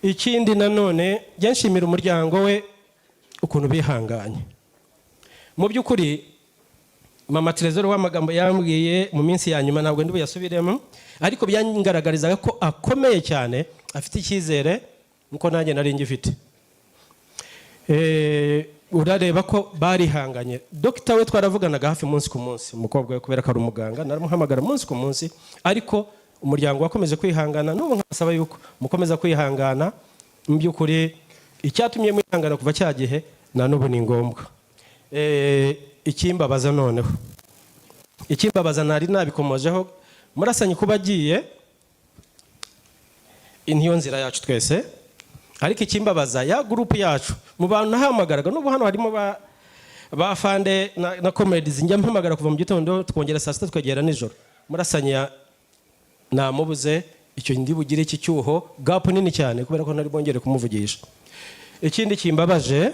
Ikindi nanone, njye nshimira umuryango we ukuntu bihanganye. Mu by'ukuri mama Terezoro w'amagambo yambwiye mu minsi ya nyuma ntabwo ndi buyasubiremo, ariko byangaragarizaga ko akomeye cyane, afite icyizere nkuko nanjye nari ngifite. Urareba ko barihanganye. Dogita we twaravuganaga hafi umunsi ku munsi, umukobwa we, kubera ko ari umuganga, naramuhamagara umunsi ku munsi. Ariko umuryango wakomeje kwihangana, n'ubu nkasaba yuko mukomeza kwihangana. Mu by'ukuri icyatumye mwihangana kuva cya gihe na n'ubu ni ngombwa. Ikimbabaza noneho, ikimbabaza nari nabikomojeho, Murasanyi kuba agiye niyo nzira yacu twese. Ariko ikimbabaza, ya groupe yacu, mu bantu nahamagaraga, n'ubu hano harimo ba fande na comrades njya mpamagara kuva mu gitondo, tukongera saa 6, tukagera nijoro. Murasanya namubuze. Icyo ndi bugire iki cyuho, gap nini cyane, kubera ko ntari bwongere kumuvugisha. Ikindi kimbabaje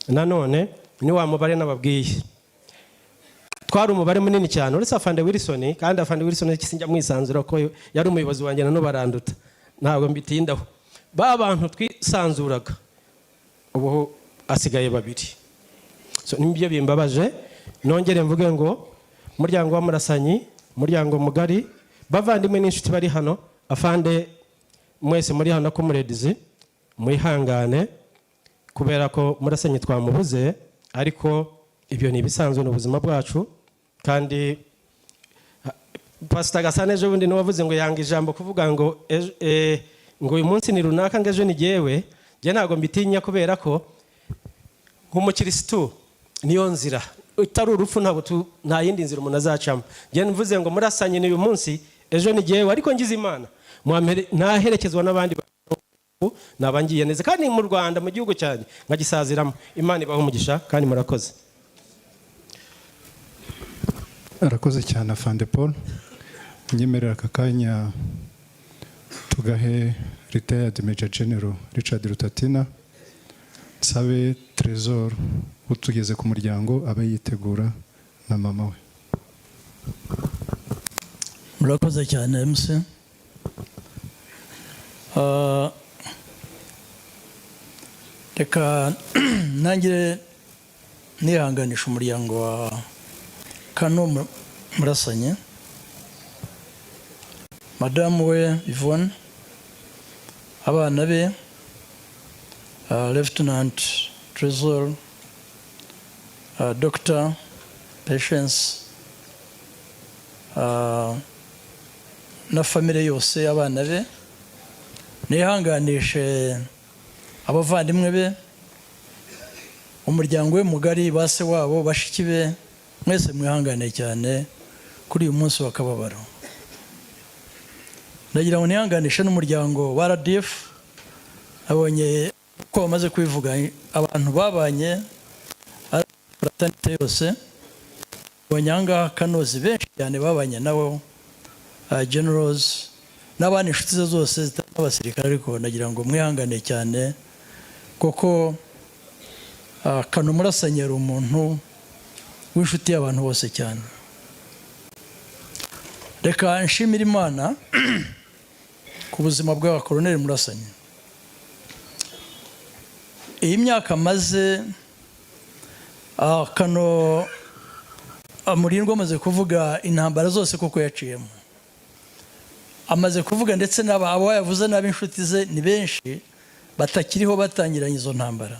nanone ni wa mubare nababwiye. Twari umubare munini cyane, uretse afande Wilson. Kandi afande Wilson sinjya mwisanzura ko yari umuyobozi wanjye, na baranduta, ntabwo mbitindaho. Ba bantu twisanzuraga, ubu asigaye babiri. So nibyo bimbabaje. Nongere mvuge ngo umuryango wa Murasanyi, umuryango mugari, bavandimwe n'inshuti bari hano, afande mwese muri hano, comrades, mwihangane kubera ko Murasanyi twamubuze. Ariko ibyo ni ibisanzwe, ni ubuzima bwacu. Kandi Pasita Gasana ejo bundi niwe wavuze ngo yanga ijambo kuvuga ngo ngo uyu munsi ni runaka, ngo ejo ni jyewe. Njye ntabwo mbitinya, kubera ko nk'umukirisitu niyo nzira itari urupfu, ntabwo nta yindi nzira umuntu azacamo. Njye mvuze ngo Murasanye ni uyu munsi, ejo ni jyewe. Ariko ngize Imana naherekezwa n'abandi bantu, naba ngiye neza, kandi mu Rwanda, mu gihugu cyanjye, nkagisaziramo. Imana ibahe umugisha kandi murakoze. Arakoze cyane afande Paul. Nyemerera aka kanya tugahe retired Major General Richard Rutatina, nsabe Trésor utugeze ku muryango abe yitegura na mama we. Murakoze cyane, MC. Reka ntangire nihanganisha umuryango wa Kano Murasanye, madamu we Yvonne, abana be, Lieutenant Trésor, Dr Patience, na famille yose y'abana be. Nihanganishe abavandimwe be, umuryango we mugari, ba se wabo, bashiki be, mwese mwihangane cyane kuri uyu munsi w'akababaro. Ndagira ngo nihanganishe n'umuryango wa RDF. Abonye ko bamaze kubivuga, abantu babanye fraternité yose. Abonye aha ngaha kanozi benshi cyane babanye nabo, generals n'abandi, inshuti ze zose zitari abasirikare. Ariko ndagira ngo mwihangane cyane, kuko Kano Murasanye yari umuntu w'inshuti y'abantu bose cyane. Reka nshimire Imana ku buzima bwa Koroneli Murasanye. Iyi myaka amaze, Kano Murindwa amaze kuvuga intambara zose koko yaciyemo, amaze kuvuga ndetse n'aba abo yavuze n'ab'inshuti ze ni benshi batakiriho batangiranye izo ntambara.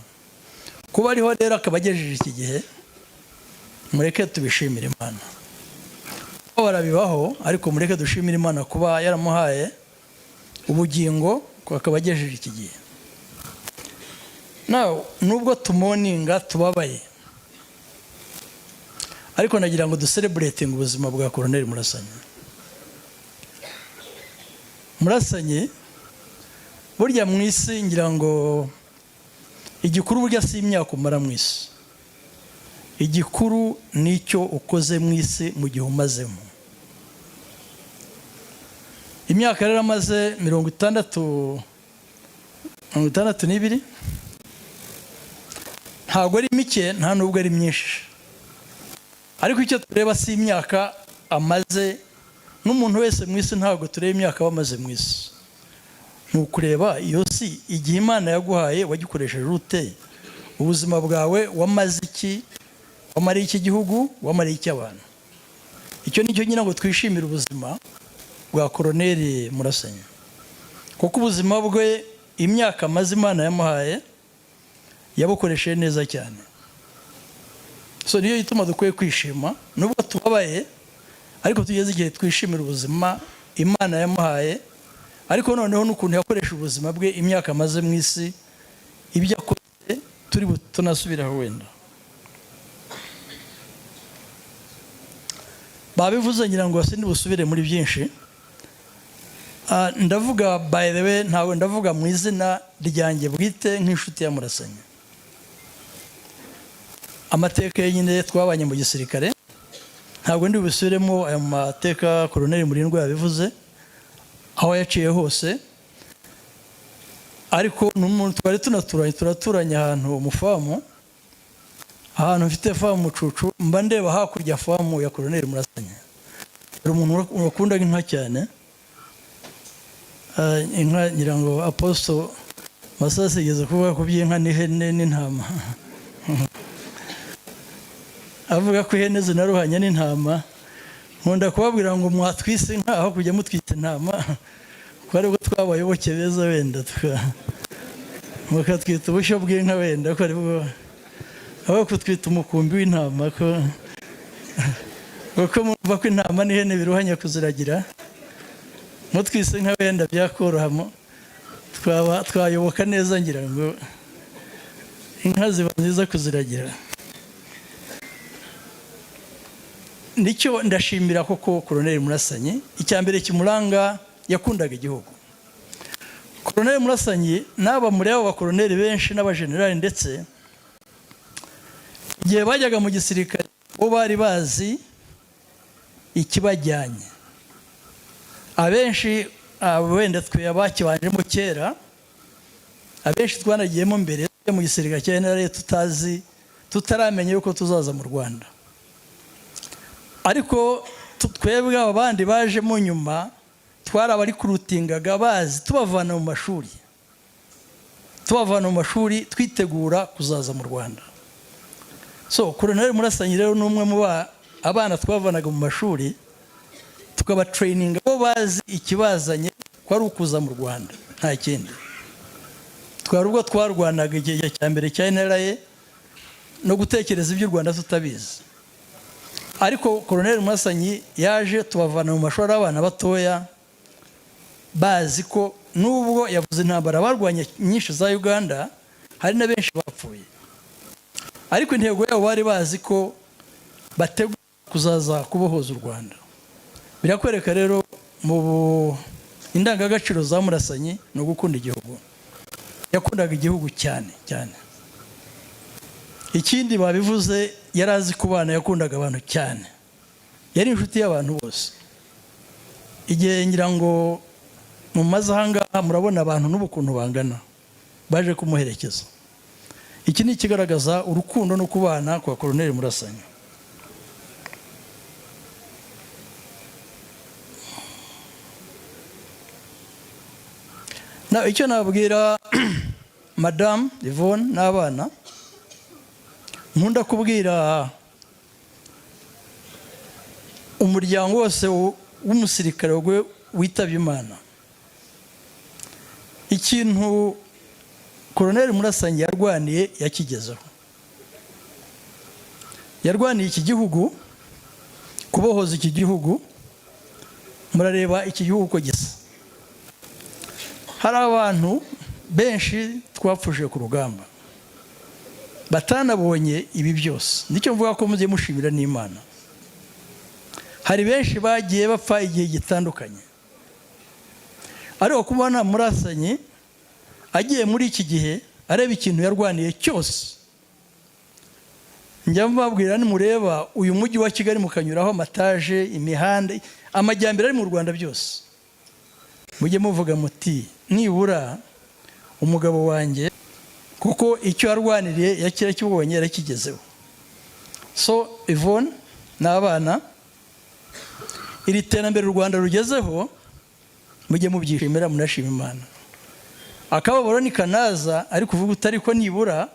Kuba ariho rero akaba agejeje iki gihe, mureke tubishimire Imana. Barabibaho, ariko mureke dushimire Imana kuba yaramuhaye ubugingo, akaba agejeje iki gihe. Nawe nubwo tumourninga, tubabaye, ariko nagira ngo ducelebratinge ubuzima bwa Koroneli Murasanye. Murasanye burya mu isi, ngira ngo igikuru burya si imyaka umara mu isi, igikuru ni icyo ukoze mu isi mu gihe umazemo. Imyaka rero amaze, 62, ntabwo ari mike, nta nubwo ari myinshi. Ariko icyo tureba si imyaka amaze. N'umuntu wese mu isi, ntabwo tureba imyaka bamaze mu isi, ni ukureba iyo si igihe Imana yaguhaye wagikoresheje ute. Ubuzima bwawe wamaze iki? Wamariye iki gihugu? Wamariye iki abantu? Icyo nicyo nyine ngo twishimire ubuzima bwa Koroneri Murasanye, kuko ubuzima bwe, imyaka amaze Imana yamuhaye, yabukoresheje neza cyane. So niyo ituma dukwiye kwishima nubwo tubabaye, ariko tugeze igihe twishimira ubuzima Imana yamuhaye, ariko noneho n'ukuntu yakoresha ubuzima bwe, imyaka amaze mu isi, ibyo akoze turi tunasubiraho wenda. Babivuze, ngira ngo sindi busubire muri byinshi. Ndavuga, by the way, ntabwo ndavuga mu izina ryanjye bwite nk'inshuti ya Murasanyi. Amateka ye nyine, twabanye mu gisirikare, ntabwo ndi busubiremo ayo mateka. Koroneli Murindwa yabivuze aho yaciye hose, ariko ni umuntu twari tunaturanye, turaturanye ahantu mu farm, ahantu mfite farm Mucucu, mba ndeba hakurya farm ya Koroneli Murasanyi. Hari umuntu wakundaga inka cyane. Inka, ngira ngo Apostle Masasi yigeze kuvuga ku by'inka n'ihene n'intama, avuga ko ihene zinaruhanya n'intama. Nkunda kubabwira ngo mwatwise inka aho kujya mutwita intama, ko aribwo twabayoboke beza. Wenda mukatwita ubushyo bw'inka, wenda ko aribwo, aho kutwita umukumbi w'intama, ko kuko mwumva ko intama n'ihene biruhanya kuziragira. Mutwise inka wenda byakorohamo, twaba twayoboka neza. Ngira ngo inka ziba nziza kuziragira. Nicyo ndashimira koko Koroneli Murasanyi. Icya mbere kimuranga, yakundaga igihugu. Koroneli Murasanyi n'aba muri abo bakoroneli benshi n'abajenerali, ndetse igihe bajyaga mu gisirikare bo bari bazi ikibajyanye. Abenshi wenda twe abakibanjemo kera, abenshi twanagiyemo mbere mu gisirikare cya NRA tutazi, tutaramenya yuko tuzaza mu Rwanda. Ariko twebwe aba bandi bajemo nyuma, twari abarecruitingaga bazi, tubavana mu mashuri twitegura kuzaza mu Rwanda. So Koroneli Murasanyi rero ni umwe mu abana twavanaga mu mashuri, tukabatraininga bo bazi ikibazanye ko ari ukuza mu Rwanda, nta kindi. Twari ubwo twarwanaga igihe cya mbere cya NRA no gutekereza iby'u Rwanda tutabizi. Ariko Koroneli Murasanyi yaje tubavana mu mashuri ari abana batoya, bazi ko nubwo yavuze intambara barwanye nyinshi za Uganda, hari na benshi bapfuye, ariko intego yabo bari bazi ko bategura kuzaza kubohoza u Rwanda. Birakwereka rero mu indangagaciro za Murasanyi ni ugukunda igihugu. Yakundaga igihugu cyane cyane. Ikindi babivuze, yari azi kubana, yakundaga abantu cyane, yari inshuti y'abantu bose. Igihe ngira ngo mumaze ahangaha, murabona abantu n'ubukuntu bangana baje kumuherekeza. Iki ni ikigaragaza urukundo no kubana kwa Koroneli Murasanyi. Na icyo nabwira Madamu Yvonne n'abana, nkunda kubwira umuryango wose w'umusirikare witabye Imana, ikintu Koroneli Murasanyi yarwaniye yakigezeho. Yarwaniye iki gihugu, kubohoza iki gihugu. Murareba iki gihugu uko gisa. Hari abantu benshi twapfuje ku rugamba batanabonye ibi byose. Nicyo mvuga ko mujye mushimira n'Imana. Hari benshi bagiye bapfa igihe gitandukanye, ariko kubona Murasanyi agiye muri iki gihe, areba ikintu yarwaniye cyose, njya mbabwira, nimureba uyu mujyi wa Kigali, mukanyuraho amataje, imihanda, amajyambere ari mu Rwanda byose, mujye muvuga muti nibura umugabo wanjye kuko icyo yarwaniriye yakira kibonye, yarakigezeho. So Yvonne n'abana, iri terambere u Rwanda rugezeho mujye mubyishimira, munashima Imana. Akababaro ni kanaza, ariko uvuga utari ko nibura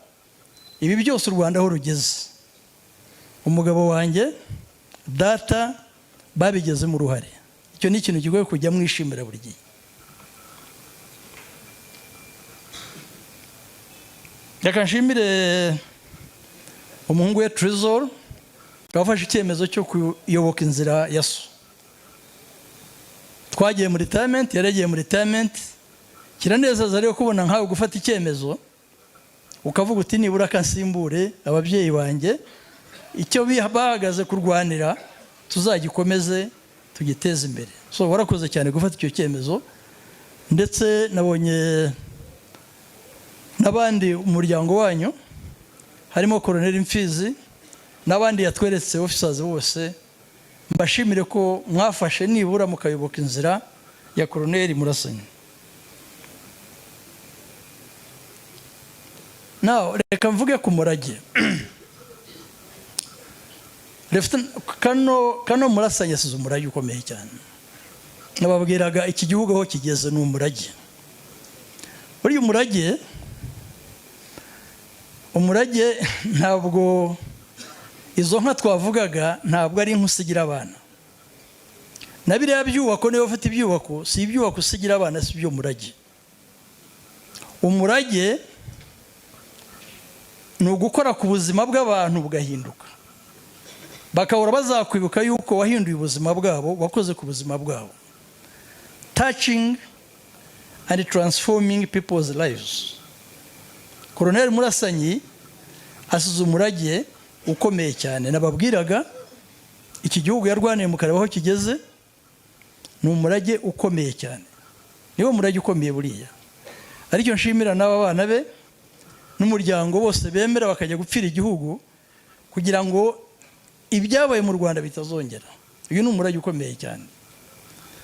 ibi byose u Rwanda aho rugeze, umugabo wanjye, data babigezemo uruhare. Icyo ni ikintu kigoye kujya mwishimira buri gihe. Reka nshimire umuhungu we Tresor wafashe icyemezo cyo kuyoboka inzira ya so. Twagiye muri retirement, yari yagiye muri retirement. Kiranezeza rero kubona nkawe gufata icyemezo ukavuga uti nibura kansimbure ababyeyi banjye, icyo bahagaze kurwanira tuzagikomeze, tugiteze imbere. So warakoze cyane gufata icyo cyemezo. Ndetse nabonye n'abandi umuryango wanyu, harimo Koroneri Mfizi n'abandi yatweretse, officers bose. Mbashimire ko mwafashe nibura mukayoboka inzira ya Koroneri Murasanyi. Nawe reka mvuge ku murage. Kano Murasanyi yasize umurage ukomeye cyane. Nababwiraga iki gihugu aho kigeze ni umurage. Buriya umurage ntabwo izo nka twavugaga, ntabwo ari inka usigira abana. Na biriya byubako, niba ufite ibyubako, si ibyubako usigira abana, si byo murage. Umurage ni ugukora ku buzima bw'abantu bugahinduka, bakahora bazakwibuka yuko wahinduye ubuzima bwabo, wakoze ku buzima bwabo, touching and transforming people's lives. Koroneri Murasanyi asize umurage ukomeye cyane. Nababwiraga iki gihugu yarwaniye, mukareba aho kigeze, ni umurage ukomeye cyane, niwo murage ukomeye buriya. Aricyo nshimira n'aba bana be n'umuryango bose bemera bakajya gupfira igihugu kugira ngo ibyabaye mu Rwanda bitazongera. Uyu ni umurage ukomeye cyane.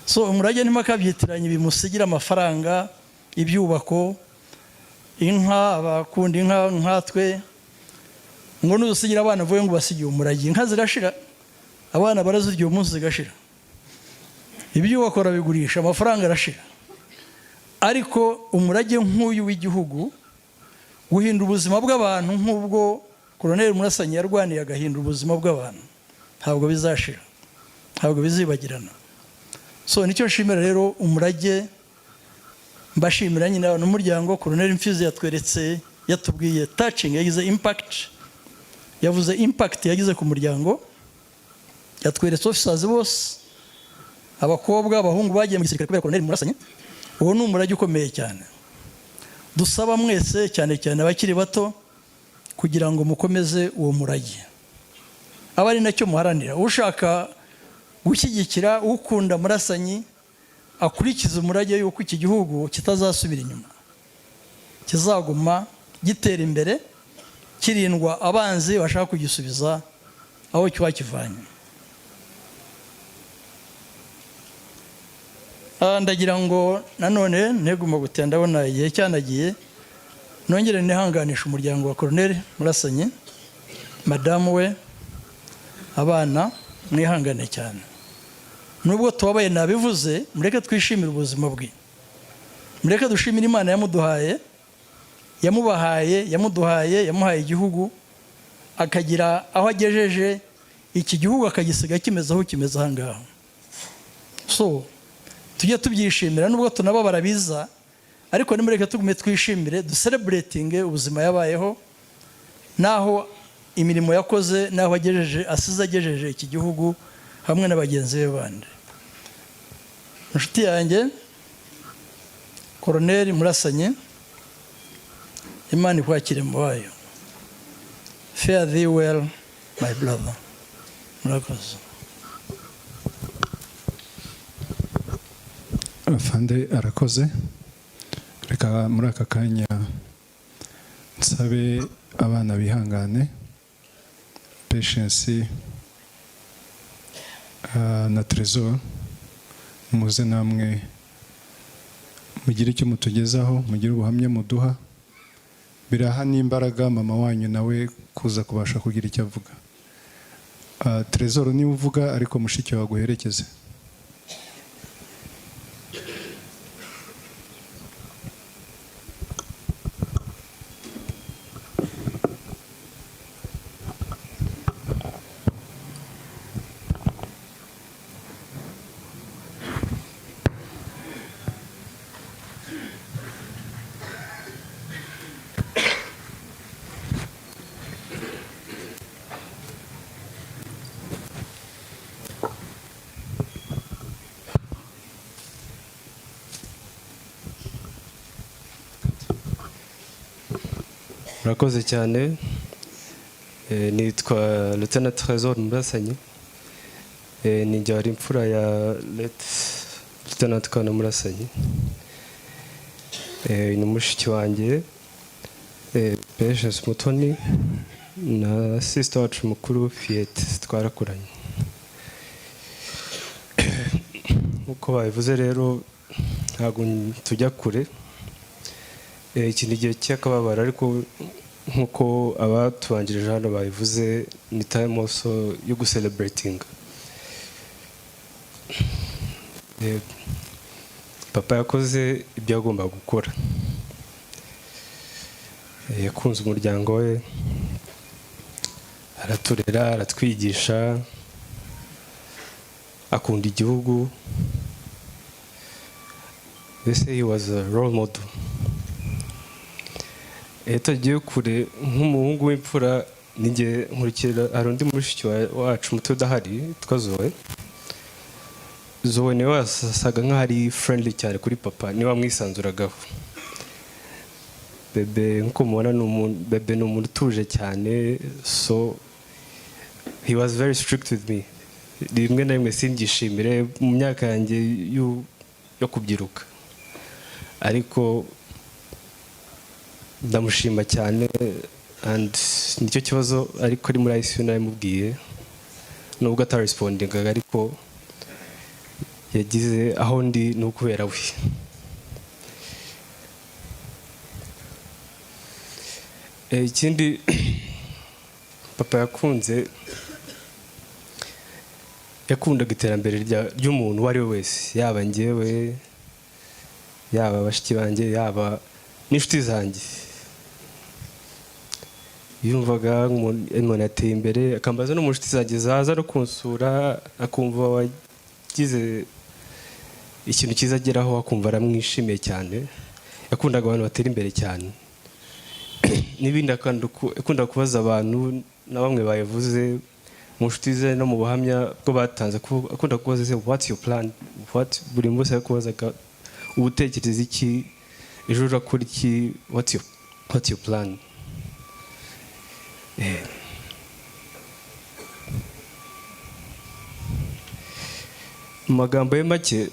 So umurage ntimakabyitiranye bimusigira amafaranga, ibyubako, inka, abakunda inka nkatwe, ngo nuzusigira abana uvuye ngo basigiye umurage. Inka zirashira, abana barazirya uyu munsi zigashira, ibyubako barabigurisha, amafaranga arashira. Ariko umurage nk'uyu w'igihugu, guhindura ubuzima bw'abantu nk'ubwo Koroneri Murasanyi yarwaniye agahindura ubuzima bw'abantu, ntabwo bizashira, ntabwo bizibagirana. So nicyo nshimira rero umurage, mbashimira nyine n'umuryango. Koroneri Mfizi yatweretse, yatubwiye touching yagize, impact, yavuze impact yagize ku muryango. Yatweretse officers bose, abakobwa, abahungu bagiye mu gisirikare kubera Koroneri Murasanyi. Uwo ni umurage ukomeye cyane. Dusaba mwese, cyane cyane abakiri bato, kugira ngo mukomeze uwo murage, aba ari nacyo muharanira. Ushaka gushyigikira, ukunda Murasanyi, akurikiza umurage y'uko iki gihugu kitazasubira inyuma, kizaguma gitera imbere, kirindwa abanzi bashaka kugisubiza aho kiba kivanye. Ndagira ngo nanone nteguma gutya, ndabona igihe cyanagiye. Nongere nihanganisha umuryango wa Koroneri Murasanyi, madamu we, abana, mwihangane cyane. Nubwo tubabaye nabivuze, mureke twishimire ubuzima bwe, mureke dushimire Imana yamuduhaye, yamubahaye, yamuduhaye, yamuhaye igihugu, akagira aho agejeje iki gihugu, akagisiga kimeze aho kimeze aha ngaha. So tujye tubyishimira nubwo tunababara biza, ariko nimureke tugume twishimire, ducelebratinge ubuzima yabayeho, n'aho imirimo yakoze, n'aho agejeje, asize agejeje iki gihugu hamwe na bagenzi be bandi. Inshuti yanjye Koroneri Murasanyi, Imana ikwakire mu bayo. Fare thee well, my brother. Murakoze. Afande arakoze. Reka muri aka kanya nsabe abana bihangane, Patience na Trésor, muze namwe mugire icyo mutugezaho, mugire ubuhamya muduha. Biraha n'imbaraga mama wanyu nawe kuza kubasha kugira icyo avuga. Trésor niwe uvuga, ariko mushiki wawe aguherekeze. Murakoze cyane. Nitwa Lieutenant Trésor Murasanyi. Ni njye wari imfura ya Lieutenant Kana Murasanyi. Ni mushiki wanjye Patience Mutoni na sister wacu mukuru Fiete, twarakuranye. Nk'uko babivuze rero, ntabwo tujya kure. Iki ni igihe cy'akababaro, ariko nk'uko abatubanjirije hano babivuze, ni time also yo gucelebratinga. Papa yakoze ibyo agomba gukora. Yakunze umuryango we, araturera, aratwigisha, akunda igihugu. Mbese he was a role model. Iyo tugiye kure, nk'umuhungu w'imfura nijye nkurikira. Hari undi mushiki wacu muto udahari witwa Zoe. Zoe niwe wasaga nk'aho ari friendly cyane kuri papa, niwe wamwisanzuragaho. Bebe, nk'uko mubona, ni umuntu, Bebe ni umuntu utuje cyane, so he was very strict with me. Rimwe na rimwe simbyishimire mu myaka yanjye yo kubyiruka, ariko ndamushima cyane. And nicyo kibazo, ariko ari muri ICU narimubwiye, nubwo atarespondingaga, ariko yagize aho ndi ni ukubera we. Ikindi papa yakunze, yakundaga iterambere ry'umuntu uwo ari we wese, yaba njyewe, yaba bashiki banjye, yaba n'inshuti zanjye. Yumvaga umuntu yateye imbere, akambaza no mu nshuti zanjye zaza no kunsura, akumva wagize ikintu cyiza ageraho, akumva aramwishimiye cyane. Yakundaga abantu batera imbere cyane. N'ibindi, akunda kubaza abantu, na bamwe babivuze mu nshuti ze no mu buhamya bwo batanze, ko akunda kubaza se: "What's your plan?" What buri munsi yakubazaga: "Ubutekereza iki? Ejo urakora iki? What's your plan?" Mu magambo ye make,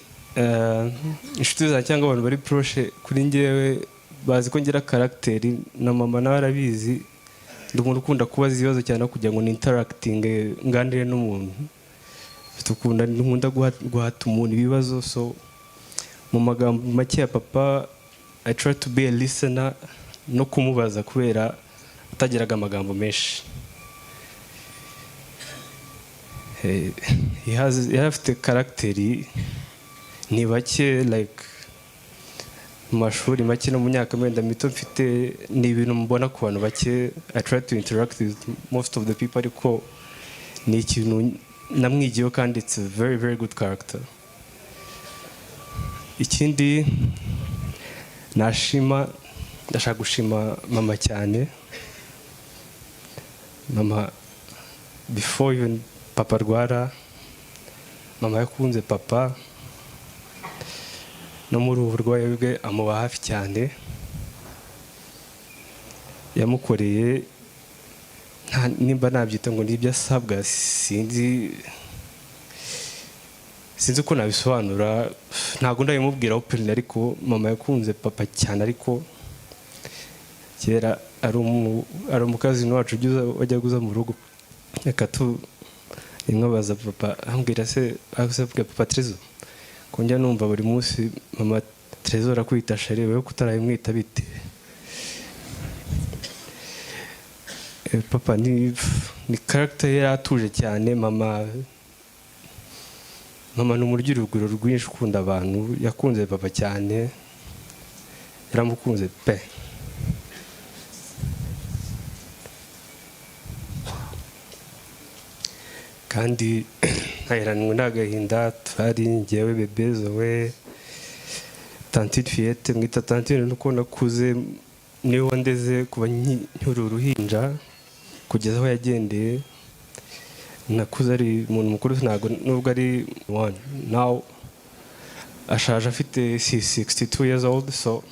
inshuti zanjye cyangwa abantu bari proche kuri njyewe bazi ko ngira caractère, na mama nawe arabizi. Ndi umuntu ukunda kubaza ibibazo cyane kugira ngo ninteractinge, nganire n'umuntu. Mfite ukunda, nkunda guhata umuntu ibibazo. So mu magambo make ya papa, I try to be a listener no kumubaza, kubera atagiraga amagambo menshi. Yari afite caractère, ni bake, like mu mashuri make no mu myaka wenda mito mfite, ni ibintu mbona ku bantu bake. I try to interact with most of the people, ariko ni ikintu namwigiyeho, kandi it's a very very good character. Ikindi nashima, ndashaka gushima mama cyane. Mama, before even papa arwara, mama yakunze papa, no muri ubu burwayi bwe amuba hafi cyane. Yamukoreye nimba nabyita ngo nibyo asabwa, sinzi uko nabisobanura, ntabwo ndabimubwira openly, ariko mama yakunze papa cyane. Ariko kera ari umukazini wacu wajyaga uza mu rugo, reka tu rimwe abaza papa, ambwira se, abwira papa: "Trezor, ko njya numva buri munsi mama Trezor akwita chéri, wowe kutarabimwita bite?" Papa ni character yari atuje cyane. Mama ni umuryi urugwiro rwinshi, ukunda abantu. Yakunze papa cyane, yaramukunze pe. Kandi ntaheranwe n'agahinda. Twari njyewe, Bebe, Zoe, tantine Fiyete. Mwita tantine nuko nakuze, niwe wandeze kuva nkiri uruhinja kugeza aho yagendeye. Nakuze ari umuntu mukuru, ntabwo nubwo ari one now, ashaje afite 62 years old. So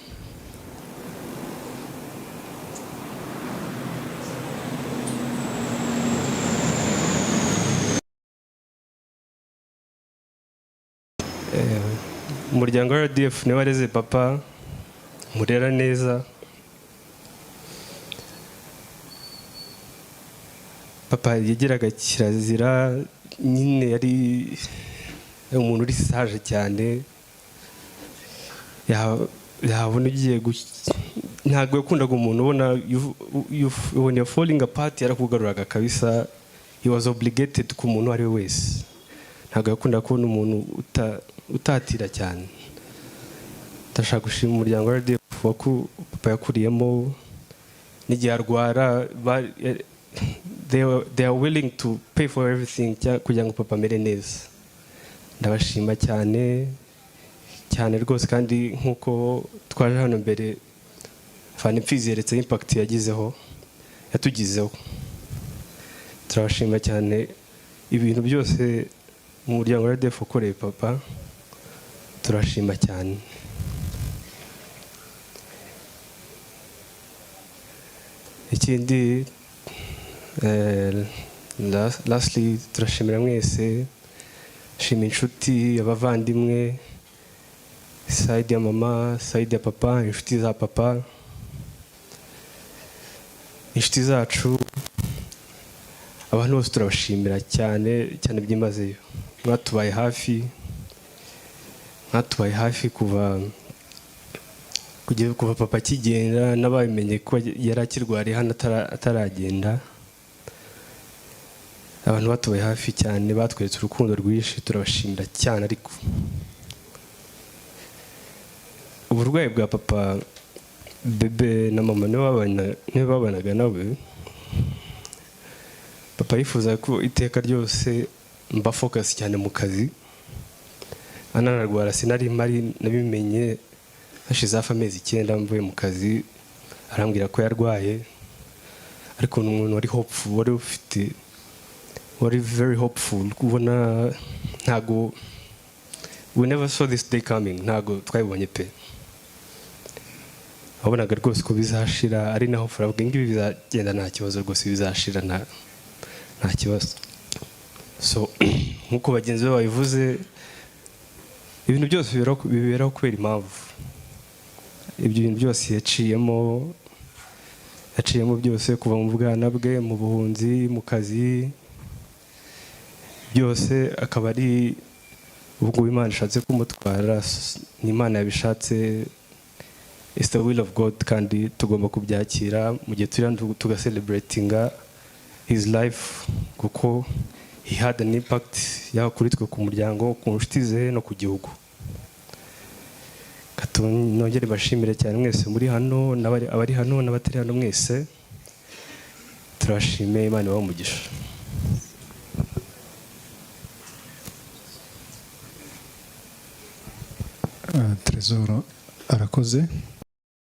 umuryango wa RDF niwe wareze papa. murera neza. Papa yageraga kirazira nyine, yari umuntu uri sage cyane. Yabona ugiye, ntabwo yakundaga umuntu ubona when you're falling apart, yarakugaruraga kabisa. He was obligated ku muntu uwo ari we wese. Ntabwo yakundaga kubona umuntu utatira cyane. Ndashaka gushima umuryango wa RDF papa yakuriyemo. N'igihe arwara, they are willing to pay for everything kugira ngo papa amere neza. Ndabashima cyane cyane rwose. Kandi nk'uko twaje hano mbere, Fana Imfizi yeretse impact yagizeho, yatugizeho. Turabashima cyane ibintu byose mu muryango wa RDF ukoreye papa, turashima cyane. Ikindi, lastly, turashimira mwese. Shima inshuti, abavandimwe, side ya mama, side ya papa, inshuti za papa, inshuti zacu, abantu bose turabashimira cyane cyane byimazeyo. Mwatubaye hafi, mwatubaye hafi kuva papa akigenda, n'ababimenye ko yari akirwariye hano ataragenda. Abantu batubaye hafi cyane, batweretse urukundo rwinshi, turabashimira cyane. Ariko uburwayi bwa papa, bebe na mama niwe babanaga nawe. Papa yifuza ko iteka ryose mba focus cyane mu kazi. Ananarwara sinari mpari, nabimenye hashize hafi amezi 9 mvuye mu kazi, arambwira ko yarwaye. Ariko ni umuntu wari hopeful, wari ufite, wari very hopeful, kubona ntago, we never saw this day coming, ntago twabibonye pe. Wabonaga rwose ko bizashira, ari naho furavuga ngibi bizagenda, nta kibazo rwose, bizashira, nta kibazo. So nk'uko bagenzi be babivuze, ibintu byose biberaho kubera impamvu. Ibyo bintu byose yaciyemo byose, kuva mu bwana bwe, mu buhunzi, mu kazi, byose akaba ari ubwo Imana ishatse kumutwara. Ni Imana yabishatse, it's the will of God, kandi tugomba kubyakira mu gihe turi hano tugacelebratinga his life, kuko he had an impact yaba kuri twe, ku muryango, ku nshuti ze no ku gihugu. Nongere bashimire cyane mwese muri hano, abari hano n'abatari hano, mwese turabashimiye. Imana ibahe umugisha. Trezor arakoze.